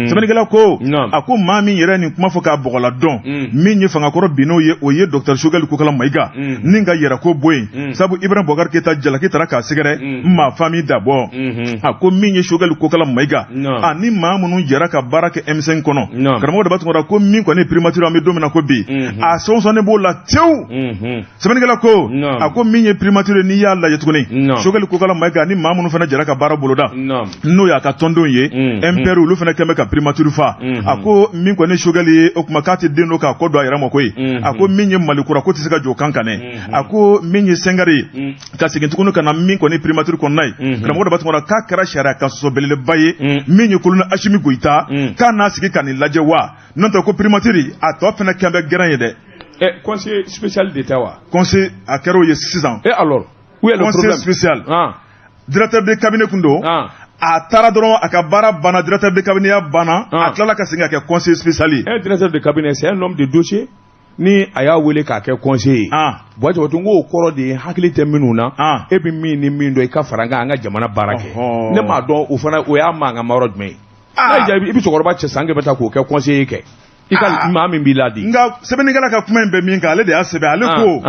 sɛbɛnnikɛla ko a ko maa min yɛrɛ nin kuma fɔ k'a bɔgɔla dɔn min ye fangakɔrɔ binn'o ye o ye docteur Choguel Kokala Maïga ni ka yɛrɛko bɔ yen sabu Ibrahim Boubacar Keïta jalaki taara k'a sɛgɛrɛ maa fa min dabɔ a ko min ye Choguel Kokala Maïga ani maa minnu jɛra ka baara kɛ M5 kɔnɔ karamɔgɔ Daba Tunkara ko min kɔni primature an bɛ don min na ko bi a sɔnsɔnnen b'o la tewu sɛbɛnnikɛla ko a ko min ye primature n'i y'a lajɛ tuguni Choguel Kokala Maïga ni maa minnu fana jɛra ka baara boloda n'o y'a ka tɔndenw ye MPR olu fana kɛn bɛ ka primature fa a ko min kɔni Choguel ye o kuma k'a tɛ den don k'a kɔ don a yɛrɛ ma koyi a ko min ye Malikura ko tɛ se ka jɔ kan kan dɛ a ko min ye Sengare ye ka segin tuguni ka na min kɔni primature kɔnɔna ye karamɔgɔ Daba Tunkara k'a kɛra sariya kan sɔsɔ belebeleba ye min ye colonel Assimi Goïta k'a n'a sigi ka nin lajɛ wa n'o tɛ ko primature a tɔ fana kɛn bɛ gɛrɛn ye dɛ. Conseiller spécial d'État wa. Conseiller a kɛra o ye sisan. Et alors où est le problème? Conseiller spécial. Directeur de cabinet kun don. A taara dɔrɔn a ka baara banna directeur de cabinet ya banna a tilala ka segin ka kɛ conseiller spécial ye. Un directeur de cabinet c'est un homme de dossier. Ni a y'a wele k'a kɛ conseiller ye. Buwa Jabate n k'o kɔrɔ de ye hakili tɛ minnu na. E bɛ min ni min dɔn i ka fara n kan an ka jamana baara kɛ. Ne m'a dɔn o fana o y'a mankan ma yɔrɔ jumɛn ye. N'a y'i jaabi i bɛ cɛkɔrɔba cɛ san kɛmɛ ta k'o kɛ conseiller kɛ. I ka maa min b'i ladi. Nka sɛbɛnnikɛla ka kuma in bɛ min kan ale de y'a sɛbɛn ale ko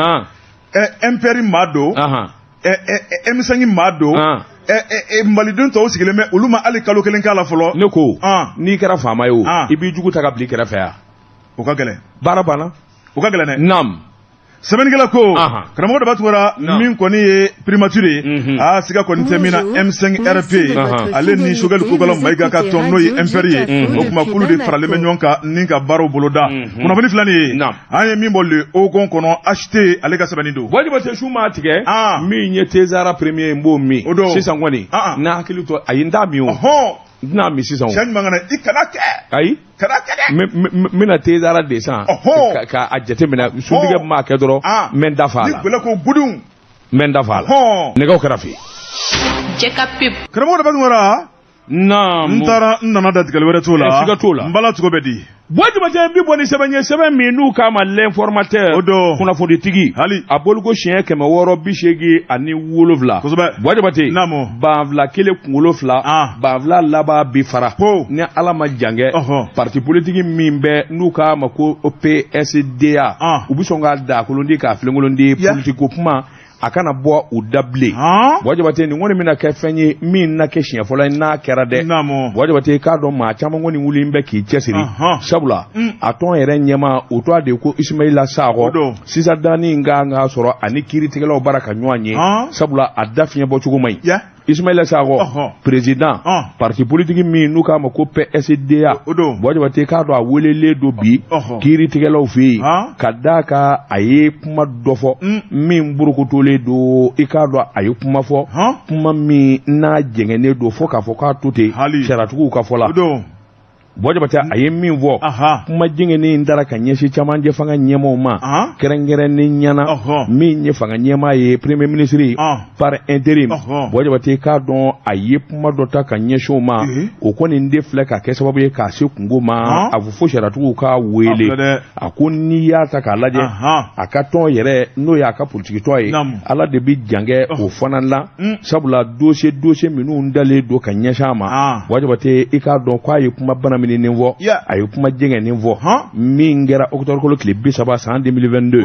MPR maa don M5 maa don Maliden tɔw sigilen bɛ olu ma hali kalo kelen k'a la fɔlɔ. Ne ko n'i kɛra faama ye o i b'i jugu ta ka bila i kɛrɛfɛ yan. O ka gɛlɛn. Baara banna. O ka gɛlɛn dɛ. Naam. Sɛbɛnnikɛla ko karamɔgɔ Daba Tunkara min kɔni ye primature ye aa siga kɔni tɛ min na M5 RP ale ni Choguel Kokala Maïga ka tɔn n'o ye MPR ye o tuma k'olu de faralen bɛ ɲɔgɔn kan ni ka baaraw boloda kunnafoni filɛ nin ye an ye min bɔ le Ogon kɔnɔ HT ale ka sɛbɛnni don. Buwa Jabate su maa tigɛ min ye Tezara premier n b'o min sisan kɔni n'a hakili to ayi n t'a min o. N tɛna min sisan o. Cɛ ɲuman kana i kana kɛ. Ayi. Kana kɛ dɛ. N bɛna Tezara de san. Ka a jateminɛ suntigɛ maa kɛ dɔrɔn n bɛ n da fa a la. Ni gɛlɛ ko gudun. N bɛ n da fa a la. Nɛgɛw kɛrɛfɛ. Jɛka pub. Karamɔgɔ Daba Tunkara. Naamu. N taara n nana datigɛli wɛrɛ t'o la. Siga t'o la. N bala cogo bɛ di. Buwa Jabate n bi bɔ ni sɛbɛn ye sɛbɛn min n'u k'a ma l'informateur. O don. Kunnafonitigi. Hali. A boliko siɲɛ 687. Kosɛbɛ. Buwa Jabate. Naamu. Banfila kelen kunkolo fila. Banfila laban bi fara. Ko. Ni Ala ma jan kɛ. Parti politique min bɛ n'u k'a ma ko PSDA. U bɛ sɔn k'a da kolondi k'a filenkolondi politique ko kuma. A kana bɔ u da bilen. Buwa Jabate nin kɔni bɛna kɛ fɛn ye min na kɛ siɲɛ fɔlɔ ye n'a kɛra dɛ. Buwa Jabate k'a dɔn maa caman kɔni wulilen bɛ k'i cɛsiri. Sabula a tɔn yɛrɛ ɲɛmaa o tɔgɔ de ko Ismaïla Sakɔ. Sisan danni in kan ka sɔrɔ ani kiiritigɛlaw bara ka ɲɔgɔn ye. Sabula a da fiɲɛ bɔcogo man ɲi. Ismaïla Sakɔ président parti politique min n'u k'a ma ko PSDA. Buwa Jabate k'a dɔn a welelen don bi kiiritigɛlaw fɛ yen ka d'a kan a ye kuma dɔ fɔ min borokotolen don i k'a dɔn a ye kuma fɔ kuma min n'a jɛngɛnnen don fo k'a fɔ k'a to ten sariyatigiw ka fɔ la. Buwa Jabate a ye min fɔ kuma jɛngɛnnen in taara ka ɲɛsin camancɛ fanga ɲɛmaaw ma kɛrɛnkɛrɛnnen ɲɛna min ye fanga ɲɛmaa ye premier ministre par intérim. Buwa Jabate k'a dɔn a ye kuma dɔ ta ka ɲɛsin o ma o kɔni de filɛ ka kɛ sababu ye k'a se kungo ma a fɔ fo sariyatigiw k'a wele a ko n'i y'a ta k'a lajɛ a ka tɔn yɛrɛ n'o y'a ka politiki tɔn ye Ala de bɛ jankɛ o fana la sabula dossier minnu dalen don ka ɲɛsin a ma. Buwa Jabate i k'a dɔn k'a ye kuma bana nin fɔ a ye kuma jɛngɛnnen fɔ min kɛra octobre kalo tile 30 san 2022.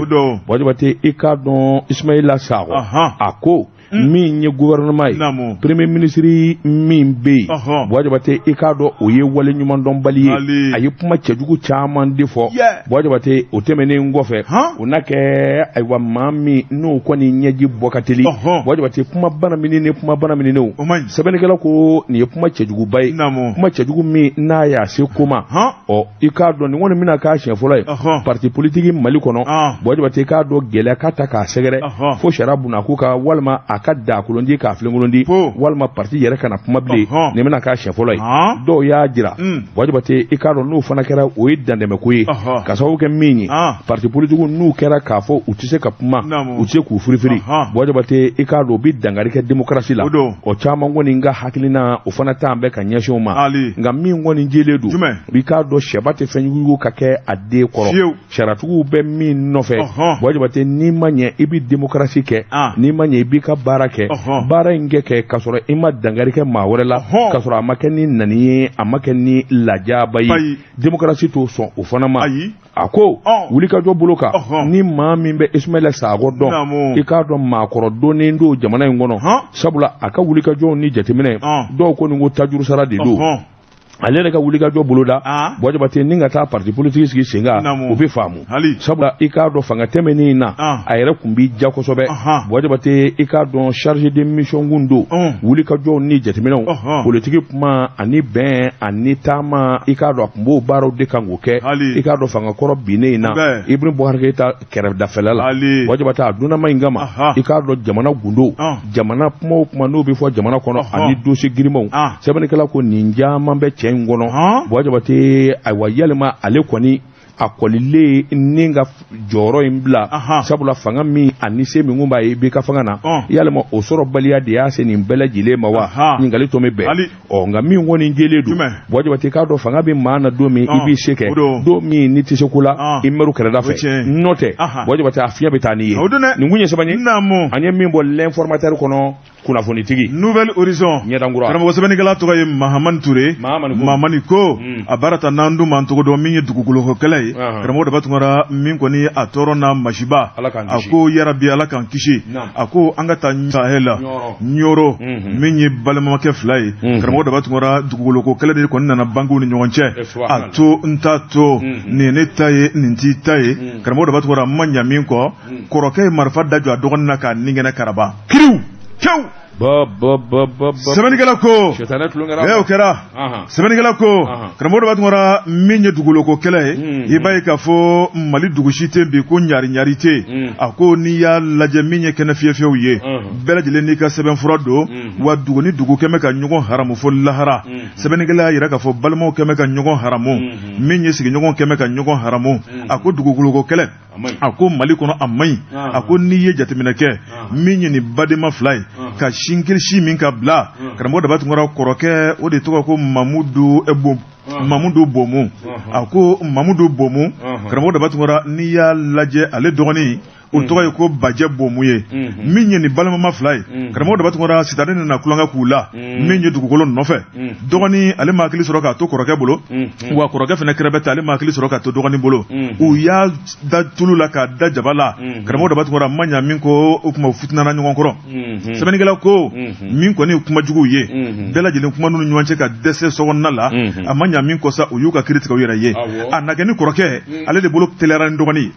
Buwa Jabate i k'a dɔn Ismaïla Sakɔ a ko min ye gouvernement ye premier ministre min bɛ yen Buwa Jabate i k'a dɔn o ye wale ɲumandɔnbali ye a ye kuma cɛjugu caman de fɔ Buwa Jabate o tɛmɛnen kɔfɛ o na kɛ ayiwa maa min n'o kɔni ɲɛji bɔ ka teli Buwa Jabate kuma bana mininen kuma bana minenw sɛbɛnnikɛla ko nin ye kuma cɛjuguba ye kuma cɛjugu min n'a y'a se ko ma ɔ i k'a dɔn nin kɔni bɛna k'a siɲɛ fɔlɔ ye parti politique Mali kɔnɔ Buwa Jabate i k'a dɔn gɛlɛya ka ta k'a sɛgɛrɛ fo sariya bunakun kan walima a ka dakolon di k'a filenkolon di walima parti yɛrɛ kana kuma bilen nin bɛna k'a siɲɛ fɔlɔ ye dɔw y'a jira Buwa Jabate i k'a dɔn n'o fana kɛra o ye dantɛmɛko ye ka sababu kɛ min ye parti politique n'u kɛra k'a fɔ u tɛ se ka kuma u tɛ se k'u firifiri Buwa Jabate i k'a dɔn u bɛ dankari kɛ démocratie la o caman kɔni ka hakilina o fana t'an bɛɛ ka ɲɛsin o ma nka min kɔni jɛlen don i k'a dɔn sɛba tɛ fɛn jugu ka kɛ a den kɔrɔ sariyatigiw bɛ min nɔfɛ Buwa Jabate n'i ma ɲɛ i bɛ démocratie kɛ n'i ma ɲɛ i b'i ka baara kɛ baara in kɛ k'a sɔrɔ i ma dankari kɛ maa wɛrɛ la k'a sɔrɔ a ma kɛ ni nani ye a ma kɛ ni lajaba ye démocratie t'o sɔn o fana ma a ko wulikajɔ bolo kan ni maa min bɛ Ismaila Sakɔ dɔn i k'a dɔn maakɔrɔ donnen don jamana in kɔnɔ sabula a ka wulikajɔw ni jateminɛ dɔw ko nin ko tajuru sara de don ale yɛrɛ ka wulikajɔ boloda Buwa Jabate ni ka taa parti politique sigi sen kan o bɛ faamu sabula i k'a dɔn fanga tɛmɛnen in na a yɛrɛ tun b'i ja kosɛbɛ Buwa Jabate i k'a dɔn chargé de mission kun don wulikajɔw ni jateminɛw politiki kuma ani bɛn ani taama i k'a dɔn a tun b'o baaraw de kan k'o kɛ i k'a dɔn fanga kɔrɔ binnen in na Ibrahim Boubacar Keïta kɛrɛdafɛla la Buwa Jabate a dunnama in kama i k'a dɔn jamana gundo jamana kuma o kuma n'o bɛ fɔ jamana kɔnɔ ani dossier girimanw sɛbɛnnikɛla ko nin caman bɛ cɛ in kɔnɔ Buwa Jabate ayiwa yalima ale kɔni a kɔlilen ni ka jɔyɔrɔ in bila sabula fanga min ani se min kun b'a ye i ka fanga na yalima o sɔrɔbaliya de y'a se nin bɛɛ lajɛlen ma wa ɲininkali tɔ bɛ bɛn ɔ nka min kɔni jɛlen don Buwa Jabate k'a dɔn fanga bɛ maa na don min i b'i se kɛ don min n'i tɛ se ko la i mɛru kɛrɛda fɛ n'o tɛ Buwa Jabate a fiɲɛ bɛ taa n'i ye nin kun ye sɛbɛn ye an ye min bɔ l'informateur kɔnɔ kunnafonitigi Nouvel Horizon ɲɛdankura karamɔgɔ sɛbɛnnikɛla tɔgɔ ye Mahamani Ture Mahamani ko a baara ta n'an dun m'an tɔgɔ dɔn min ye dugukoloko kɛlɛ ye karamɔgɔ Daba Tunkara min kɔni a tɔɔrɔ n'a masiba a ko yarabi Ala k'an kisi a ko an ka taa Sahel la Ɲɔrɔ min ye balimakɛ fila ye karamɔgɔ Daba Tunkara dugukoloko kɛlɛ de kɔni nana bangew ni ɲɔgɔn cɛ a to n ta to nin ye ne ta ye nin t'i ta ye karamɔgɔ Daba Tunkara ma ɲa min kɔ kɔrɔkɛ ye marifa da jɔ a dɔgɔnin na k'a ni kɛnɛ karaba kiriw kew sɛbɛnnikɛla ko o kɛra sɛbɛnnikɛla ko karamɔgɔ Daba Tunkara min ye dugukoloko kɛlɛ ye i b'a ye k'a fɔ Mali dugu si tɛ bi ko ɲari ɲari tɛ a ko n'i y'a lajɛ min ye kɛnɛ fiyɛfiyɛw ye bɛɛ lajɛlen n'i ka sɛbɛnfura don wa dugu ni dugu kɛmɛ ka ɲɔgɔn haramu fo lahara sɛbɛnnikɛla y'a jira k'a fɔ balimaw kɛmɛ ka ɲɔgɔn haramu min ye sigiɲɔgɔn kɛmɛ ka ɲɔgɔn haramu a ko dugukoloko kɛlɛ a ko Mali kɔnɔ a man ɲi a ko n'i ye jateminɛ kɛ min ye nin badenma fila ye ka sin kelen si min ka bila karamɔgɔ Daba Tunkara kɔrɔkɛ o de tɔgɔ ko Mamudu Bomu a ko Mamudu Bomu karamɔgɔ Daba Tunkara n'i y'a lajɛ ale dɔgɔnin o tɔgɔ ye ko Bajɛ Bomu ye min ye nin balimama fila ye karamɔgɔ Daba Tunkara sitanɛ nana tulonkɛ k'u la min ye dugukolo nɔfɛ dɔgɔnin ale ma hakili sɔrɔ k'a to kɔrɔkɛ bolo wa kɔrɔkɛ fana kɛrɛfɛ ta ale ma hakili sɔrɔ k'a to dɔgɔnin bolo u y'a da tulu la k'a da jaba la karamɔgɔ Daba Tunkara ma ɲa min ko o tuma futinana ɲɔgɔn kɔrɔ sɛbɛnnikɛla ko min kɔni ye kuma juguw ye bɛɛ lajɛlen kuma n'u ni ɲɔgɔn cɛ ka dɛsɛ sokɔnɔna la a ma ɲa min kɔ sa u y'u ka kiiri tigɛ u yɛrɛ ye a na kɛ ni kɔrɔkɛ ale de bolo teliyara ni dɔgɔnin ye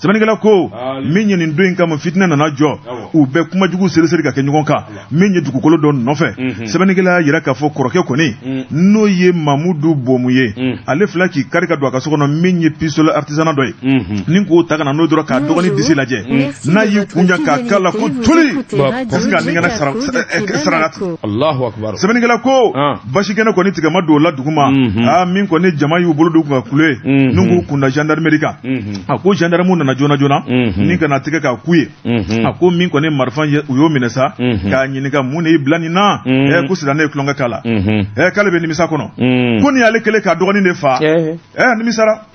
sɛbɛnnikɛla ko min ye nin don in kama fitinɛ nana jɔ u bɛ kuma jugu seriseri ka kɛ ɲɔgɔn kan min ye dugukolo dɔ nɔfɛ sɛbɛnnikɛla y'a jira k'a fɔ kɔrɔkɛ kɔni n'o ye Mamudu Bomu ye ale filɛ k'i kari ka don a ka so kɔnɔ min ye pistolet artisanat dɔ ye ni k'o ta ka na n'o dɔrɔn k'a dɔgɔnin disi lajɛ n'a y'i kun jan k'a k'a la ko toli ka se k'a nigɛnɛ sarakati sɛbɛnnikɛla ko basi kɛnɛ kɔni tigɛ ma don o la duguma aa min kɔni jama y'u bolo don ka kule n'u k'u kunda gendarmerie kan a ko gendarme nana joona joona ni ka na tigɛ k'a ku ye a ko min kɔni marifa ye u y'o minɛ sa k'a ɲininka mun de y'i bila nin na ko sitanɛ ye tulonkɛ k'a la k'ale bɛ nimisa kɔnɔ ko nin y'ale kɛlen k'a dɔgɔnin de fa nimisara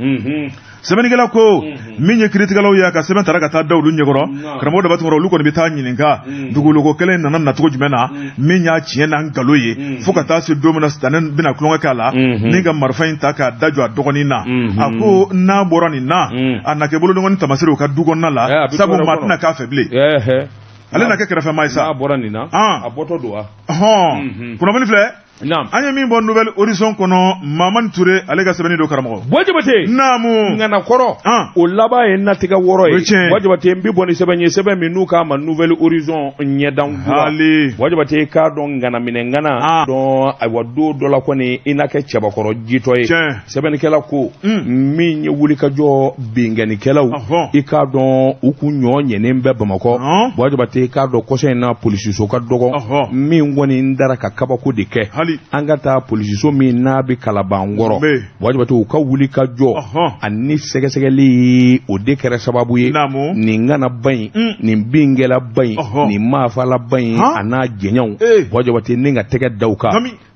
sɛbɛnnikɛla ko min ye kiiritigɛlaw ye a ka sɛbɛn taara ka taa da olu ɲɛkɔrɔ karamɔgɔ Daba Tunkara olu kɔni bɛ taa ɲininka dugukolo kɛlɛ in nana nacogo jumɛn na min y'a tiɲɛ n'a nkalon ye fo ka taa se don min na sitanɛ bɛna tulonkɛ k'a la ni ka marifa in ta k'a da jɔ a dɔgɔnin na a ko n'a bɔra nin na a na kɛ bolodengɔnni taamasere u ka du kɔnɔna la sabu maa tɛna k'a fɛ bilen ale na kɛ kɛrɛfɛmaa ye sa n'a bɔra nin na a bɔtɔ don wa hɔn kunnafoni filɛ. An ye min bɔ Nouvel Horizon kɔnɔ, Mamani Ture ale ka sɛbɛnni don, karamɔgɔ. Buwa Jabate, naamu, ŋana kɔrɔ, o laban ye natigɛ wɔrɔ ye. Buwa Jabate, n bɛ bɔ ni sɛbɛn ye, sɛbɛn min n'u k'a ma Nouvel Horizon ɲɛdan kura. Buwa Jabate, k'a dɔn ŋana minɛ ŋana dɔn, ayiwa, don dɔ la kɔni i n'a kɛ cɛbakɔrɔ jitɔ ye. Sɛbɛnnikɛla ko min ye wulikajɔ binkannikɛlaw, i k'a dɔn u kun ɲɔ ɲɛnen bɛ Bamakɔ. Buwa Jabate, k'a dɔn kɔsa in na polisiso ka dɔgɔ, min kɔni dara ka kabako de kɛ. An ka taa polisiso min n'a bɛ Kalabankɔrɔ, Buwa Jabate, u ka wulikajɔ ani sɛgɛsɛgɛli, o de kɛra sababu ye nin ŋanaba in, nin binkɛlaba in, nin maafalaba in, a n'a jɛɲɔgɔnw, Buwa Jabate, ni ka tɛgɛ da u kan.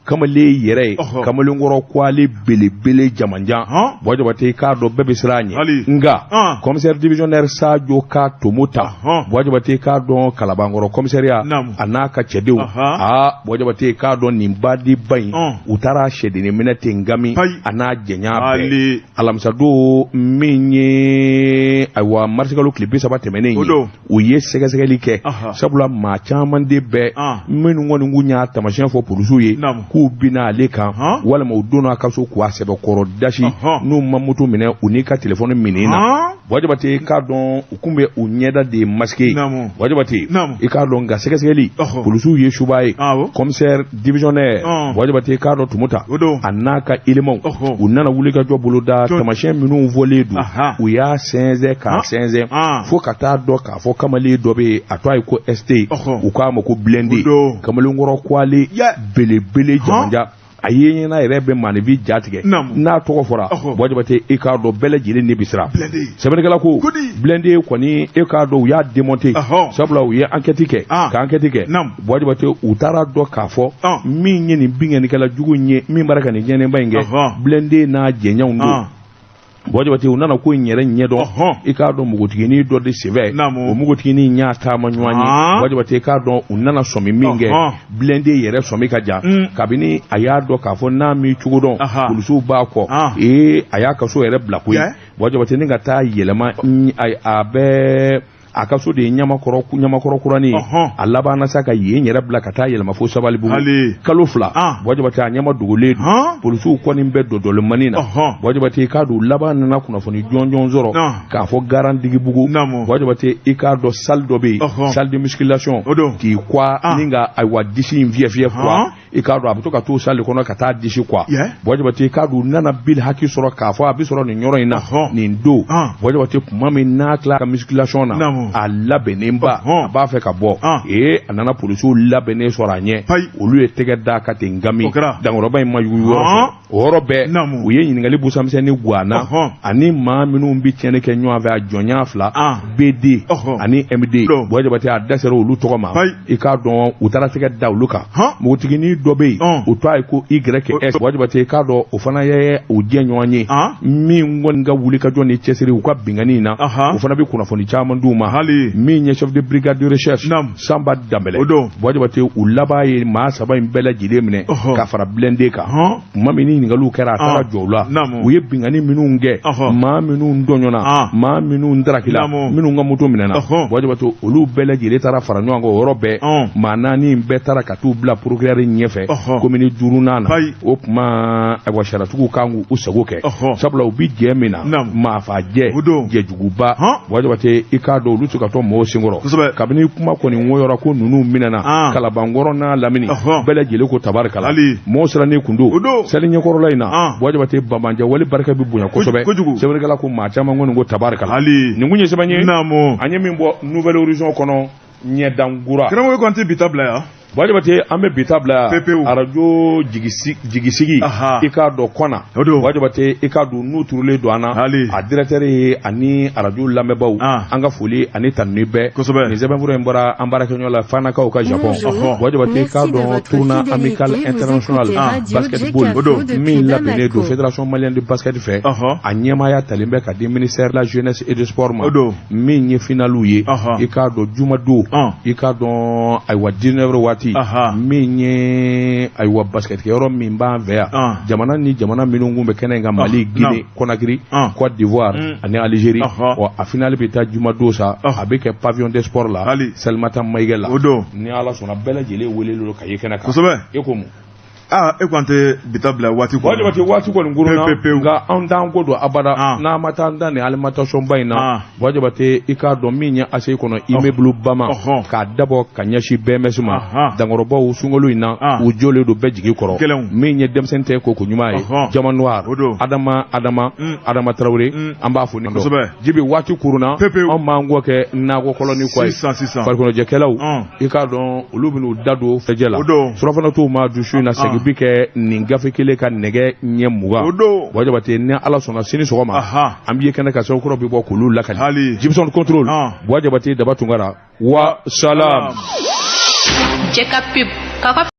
Kamalen yɛrɛ ye kamalenkɔrɔ kwale belebele jamanjan. Buwa Jabate, k'a dɔn bɛɛ bɛ siran a ɲɛ, nka commissaire divisionnaire Sajo ka tomo ta. Buwa Jabate, k'a dɔn Kalabankɔrɔ commissariat a n'a ka cɛdenw, aa, Buwa Jabate, k'a dɔn nin badiba in, u taara sɛdennin minɛ ten gami a n'a jɛɲa bɛɛ. Alamisadon min ye, ayiwa, marisikalo tile 30 tɛmɛnen ye, u ye sɛgɛsɛgɛli kɛ, sabula maa caman de bɛ minnu kɔni kun y'a taamasiyɛn fɔ polisiw ye k'u binna ale kan, walima u donna a ka so k'a sɛbɛkɔrɔ dasi, n'u ma moto minɛ, u n'i ka telefɔni minɛ na. Buwa Jabate, k'a dɔn u kun bɛ u ɲɛda de masqué. Buwa Jabate, i k'a dɔn nka sɛgɛsɛgɛli, polisiw ye suba ye. Commissaire divisionnaire Buwa Jabate, k'a dɔn Tumuta a n'a ka éléments, u nana wulikajɔ boloda. Taamasiyɛn minnu fɔlen don, u y'a sɛnsɛn k'a sɛnsɛn fo ka taa dɔn k'a fɔ kamalen dɔ bɛ yen, a tɔgɔ ye ko ST, u k'a ma ko Blindé, kamalenkɔrɔ kwale belebele jamanjan. A ye ɲɛna yɛrɛ bɛ maaninfin ja tigɛ n'a tɔgɔ fɔra. Buwa Jabate, e k'a dɔn bɛɛ lajɛlen ne bɛ siran. Sɛbɛnnikɛla ko Blindé kɔni, e k'a dɔn u y'a démonter, sabula u ye enquête kɛ ka enquête kɛ. Buwa Jabate, u taara dɔn k'a fɔ min ye nin binkannikɛla jugu in ye, min bɔra ka nin tiɲɛniba in kɛ, Blindé n'a jɛɲɔgɔnw don. Buwa Jabate, u nana ko in yɛrɛ ɲɛdɔn, i k'a dɔn npogotiginin dɔ de senfɛ, o npogotiginin y'a taama ɲɔgɔn ye. Buwa Jabate, i k'a dɔn u nana sɔmi min kɛ, Blindé yɛrɛ sɔmi ka jan kabini a y'a dɔn k'a fɔ n'a m'i cogo dɔn, polisiw b'a kɔ. Ee, a y'a ka so yɛrɛ bila koyi. Buwa Jabate, ni ka taa yɛlɛma, a bɛɛ a ka so de ye Ɲamakɔrɔ kuranin ye. A labanna sa ka yen yɛrɛ bila ka taa yɛlɛma fo Sabalibugu. Kalo 2, Buwa Jabate, a ɲɛma dogolen don, polisiw kɔni bɛ dɔdɔlimani na. Buwa Jabate, i k'a dɔn laban nana kunnafoni jɔnjɔn sɔrɔ k'a fɔ Garantigibugu. Buwa Jabate, i k'a dɔn salle dɔ bɛ yen, salle de musculation, k'i kwa ni ka, ayiwa, disi in fiyɛ fiyɛ quoi. I k'a dɔn a bɛ to ka t'o salle kɔnɔ ka taa disi quoi. Buwa Jabate, i k'a dɔn u nana bil haki sɔrɔ k'a fɔ a bɛ sɔrɔ nin yɔrɔ in na nin don. Buwa Jabate, tuma min n'a tila ka musculation na, a labɛnnen ba, a b'a fɛ ka bɔ, ee, a nana polisiw labɛnnen sɔrɔ a ɲɛ. Olu ye tɛgɛ d'a kan ten gami, dankɔrɔba in ma yugu yɔrɔ fɛ. O yɔrɔ bɛɛ, u ye ɲininkali busamisɛnnin guwanna ani maa minnu bɛ tiɲɛni kɛ ɲɔgɔn fɛ, a jɔnya fila, BD ani MD. Buwa Jabate, a da sera olu tɔgɔ ma. I k'a dɔn u taara tɛgɛ da olu kan. Npogotiginin dɔ bɛ yen, o tɔgɔ ye ko YS. Buwa Jabate, i k'a dɔn o fana ye u jɛ ɲɔgɔn ye min kɔni ka wulikajɔ ni cɛsiri u ka binkanni in na, o fana bɛ kunnafoni caman d'u ma. Min ye chef de brigade de recherche Sanba Danbɛlɛ, Buwa Jabate, u laban ye maa 3 in bɛɛ lajɛlen minɛ ka fara Blindé kan. Tuma min ni ɲininkaliw kɛra, a taara jɔ u la. U ye binkanni minnu kɛ, maa minnu tɔɲɔna, maa minnu darakila, minnu ka moto minɛna, Buwa Jabate, olu bɛɛ lajɛlen taara fara ɲɔgɔn kan o yɔrɔ bɛɛ. Maa 4 in bɛɛ taara ka t'u bila procureur ɲɛfɛ commune 5nan na. O tuma, ayiwa, sariyatigiw kan k'u sago kɛ, sabula u bi jɛ min na, maafa jɛ, jɛjuguba. Buwa Jabate, i k'a dɔn olu tɛ ka tɔ mɔgɔw senkɔrɔ. Kabini kuma kɔni wɔyɔra ko ninnu minɛna Kalabankɔrɔ n'a lamini, bɛɛ lajɛlen ko tabarikala, mɔgɔw sirannen kun don sali ɲɛkɔrɔla in na. Buwa Jabate, banbanja wale barika bɛ bonya kosɛbɛ. Sɛbɛnnikɛla ko maa caman kɔni ko tabarikala. Nin kun ye sɛbɛn ye an ye min bɔ Nouvel Horizon kɔnɔ, ɲɛdankura. Karamɔgɔ ko an tɛ bi ta bila yan. Buwa Jabate, an bɛ bi ta bila arajo jigisigi, i k'a dɔn kɔna. Buwa Jabate, i k'a dɔn n'u turulen don an na, a directeur ye ani arajo lamɛnbaaw, an ka foli ani tanuni bɛɛ. Nin sɛbɛnfura in bɔra an baarakɛɲɔgɔn la Fanakaw ka Japon. Buwa Jabate, i k'a dɔn tournoi amical international basketball min labɛnnen don Fédération malienne de basket fɛ, a ɲɛmaaya talen bɛ ka di ministère de la jeunesse et du sport ma. Min ye finaliw ye, i k'a dɔn jumadon, i k'a dɔn, ayiwa, 19 waati, min ye, ayiwa, basketkɛyɔrɔ min b'an fɛ yan, jamana ni jamana minnu kun bɛ kɛnɛ in kan, Mali, Guinée, Conakry, Côte d'Ivoire ani Algérie. Ɔ, a finale bɛ taa jumadon sa, a bɛ kɛ pavillon des sports la, Salimata Mayiga la. Ni Ala sɔnna, bɛɛ lajɛlen welelen don ka ye kɛnɛ kan. E ko mun? Aa, e ko an tɛ bi ta bila waati kɔnɔ. Buwa Jabate, waati kɔni kurunna. Pewu, pewu. Nka anw t'an ko don abada Ah. n'an ma taa an da nin alimentation ba in na. Ah. Buwa Jabate, i k'a dɔn min ye ACI kɔnɔ, immeuble Bama, k'a dabɔ ka ɲɛsin BMS ma, dankɔrɔbaw sunkalo in na, Ah. u jɔlen don bɛɛ jigi kɔrɔ. Gɛlɛnw. Min ye denmisɛnnin tɛ ko ko ɲuman ye, Jama Noir, O don. Adama Adama, Adama Tarawele, an b'a fo nin dɔn. Jibi, waati kurunna. Pewu, pewu. Anw b'an kɔ kɛ nakɔ kɔlɔni kɔ ye. Sisan sisan. Farikoloɲɛnajɛkɛlaw, i k'a dɔn olu bɛn'u da don fɛjɛ la. O don. Surafana t'u ma dusu in na, segin bi kɛ nin gafe kelen ka nɛgɛ ɲɛ 20. O don. Buwa Jabate, ni Ala sɔnna, sini sɔgɔma an b'i ye kɛnɛ ka sɛbɛn kɔrɔ bi bɔ k'olu lakali. Hali. Jibson Control, Buwa Jabate, Daba Tunkara, wa salam. Jɛ ka pub k'a ka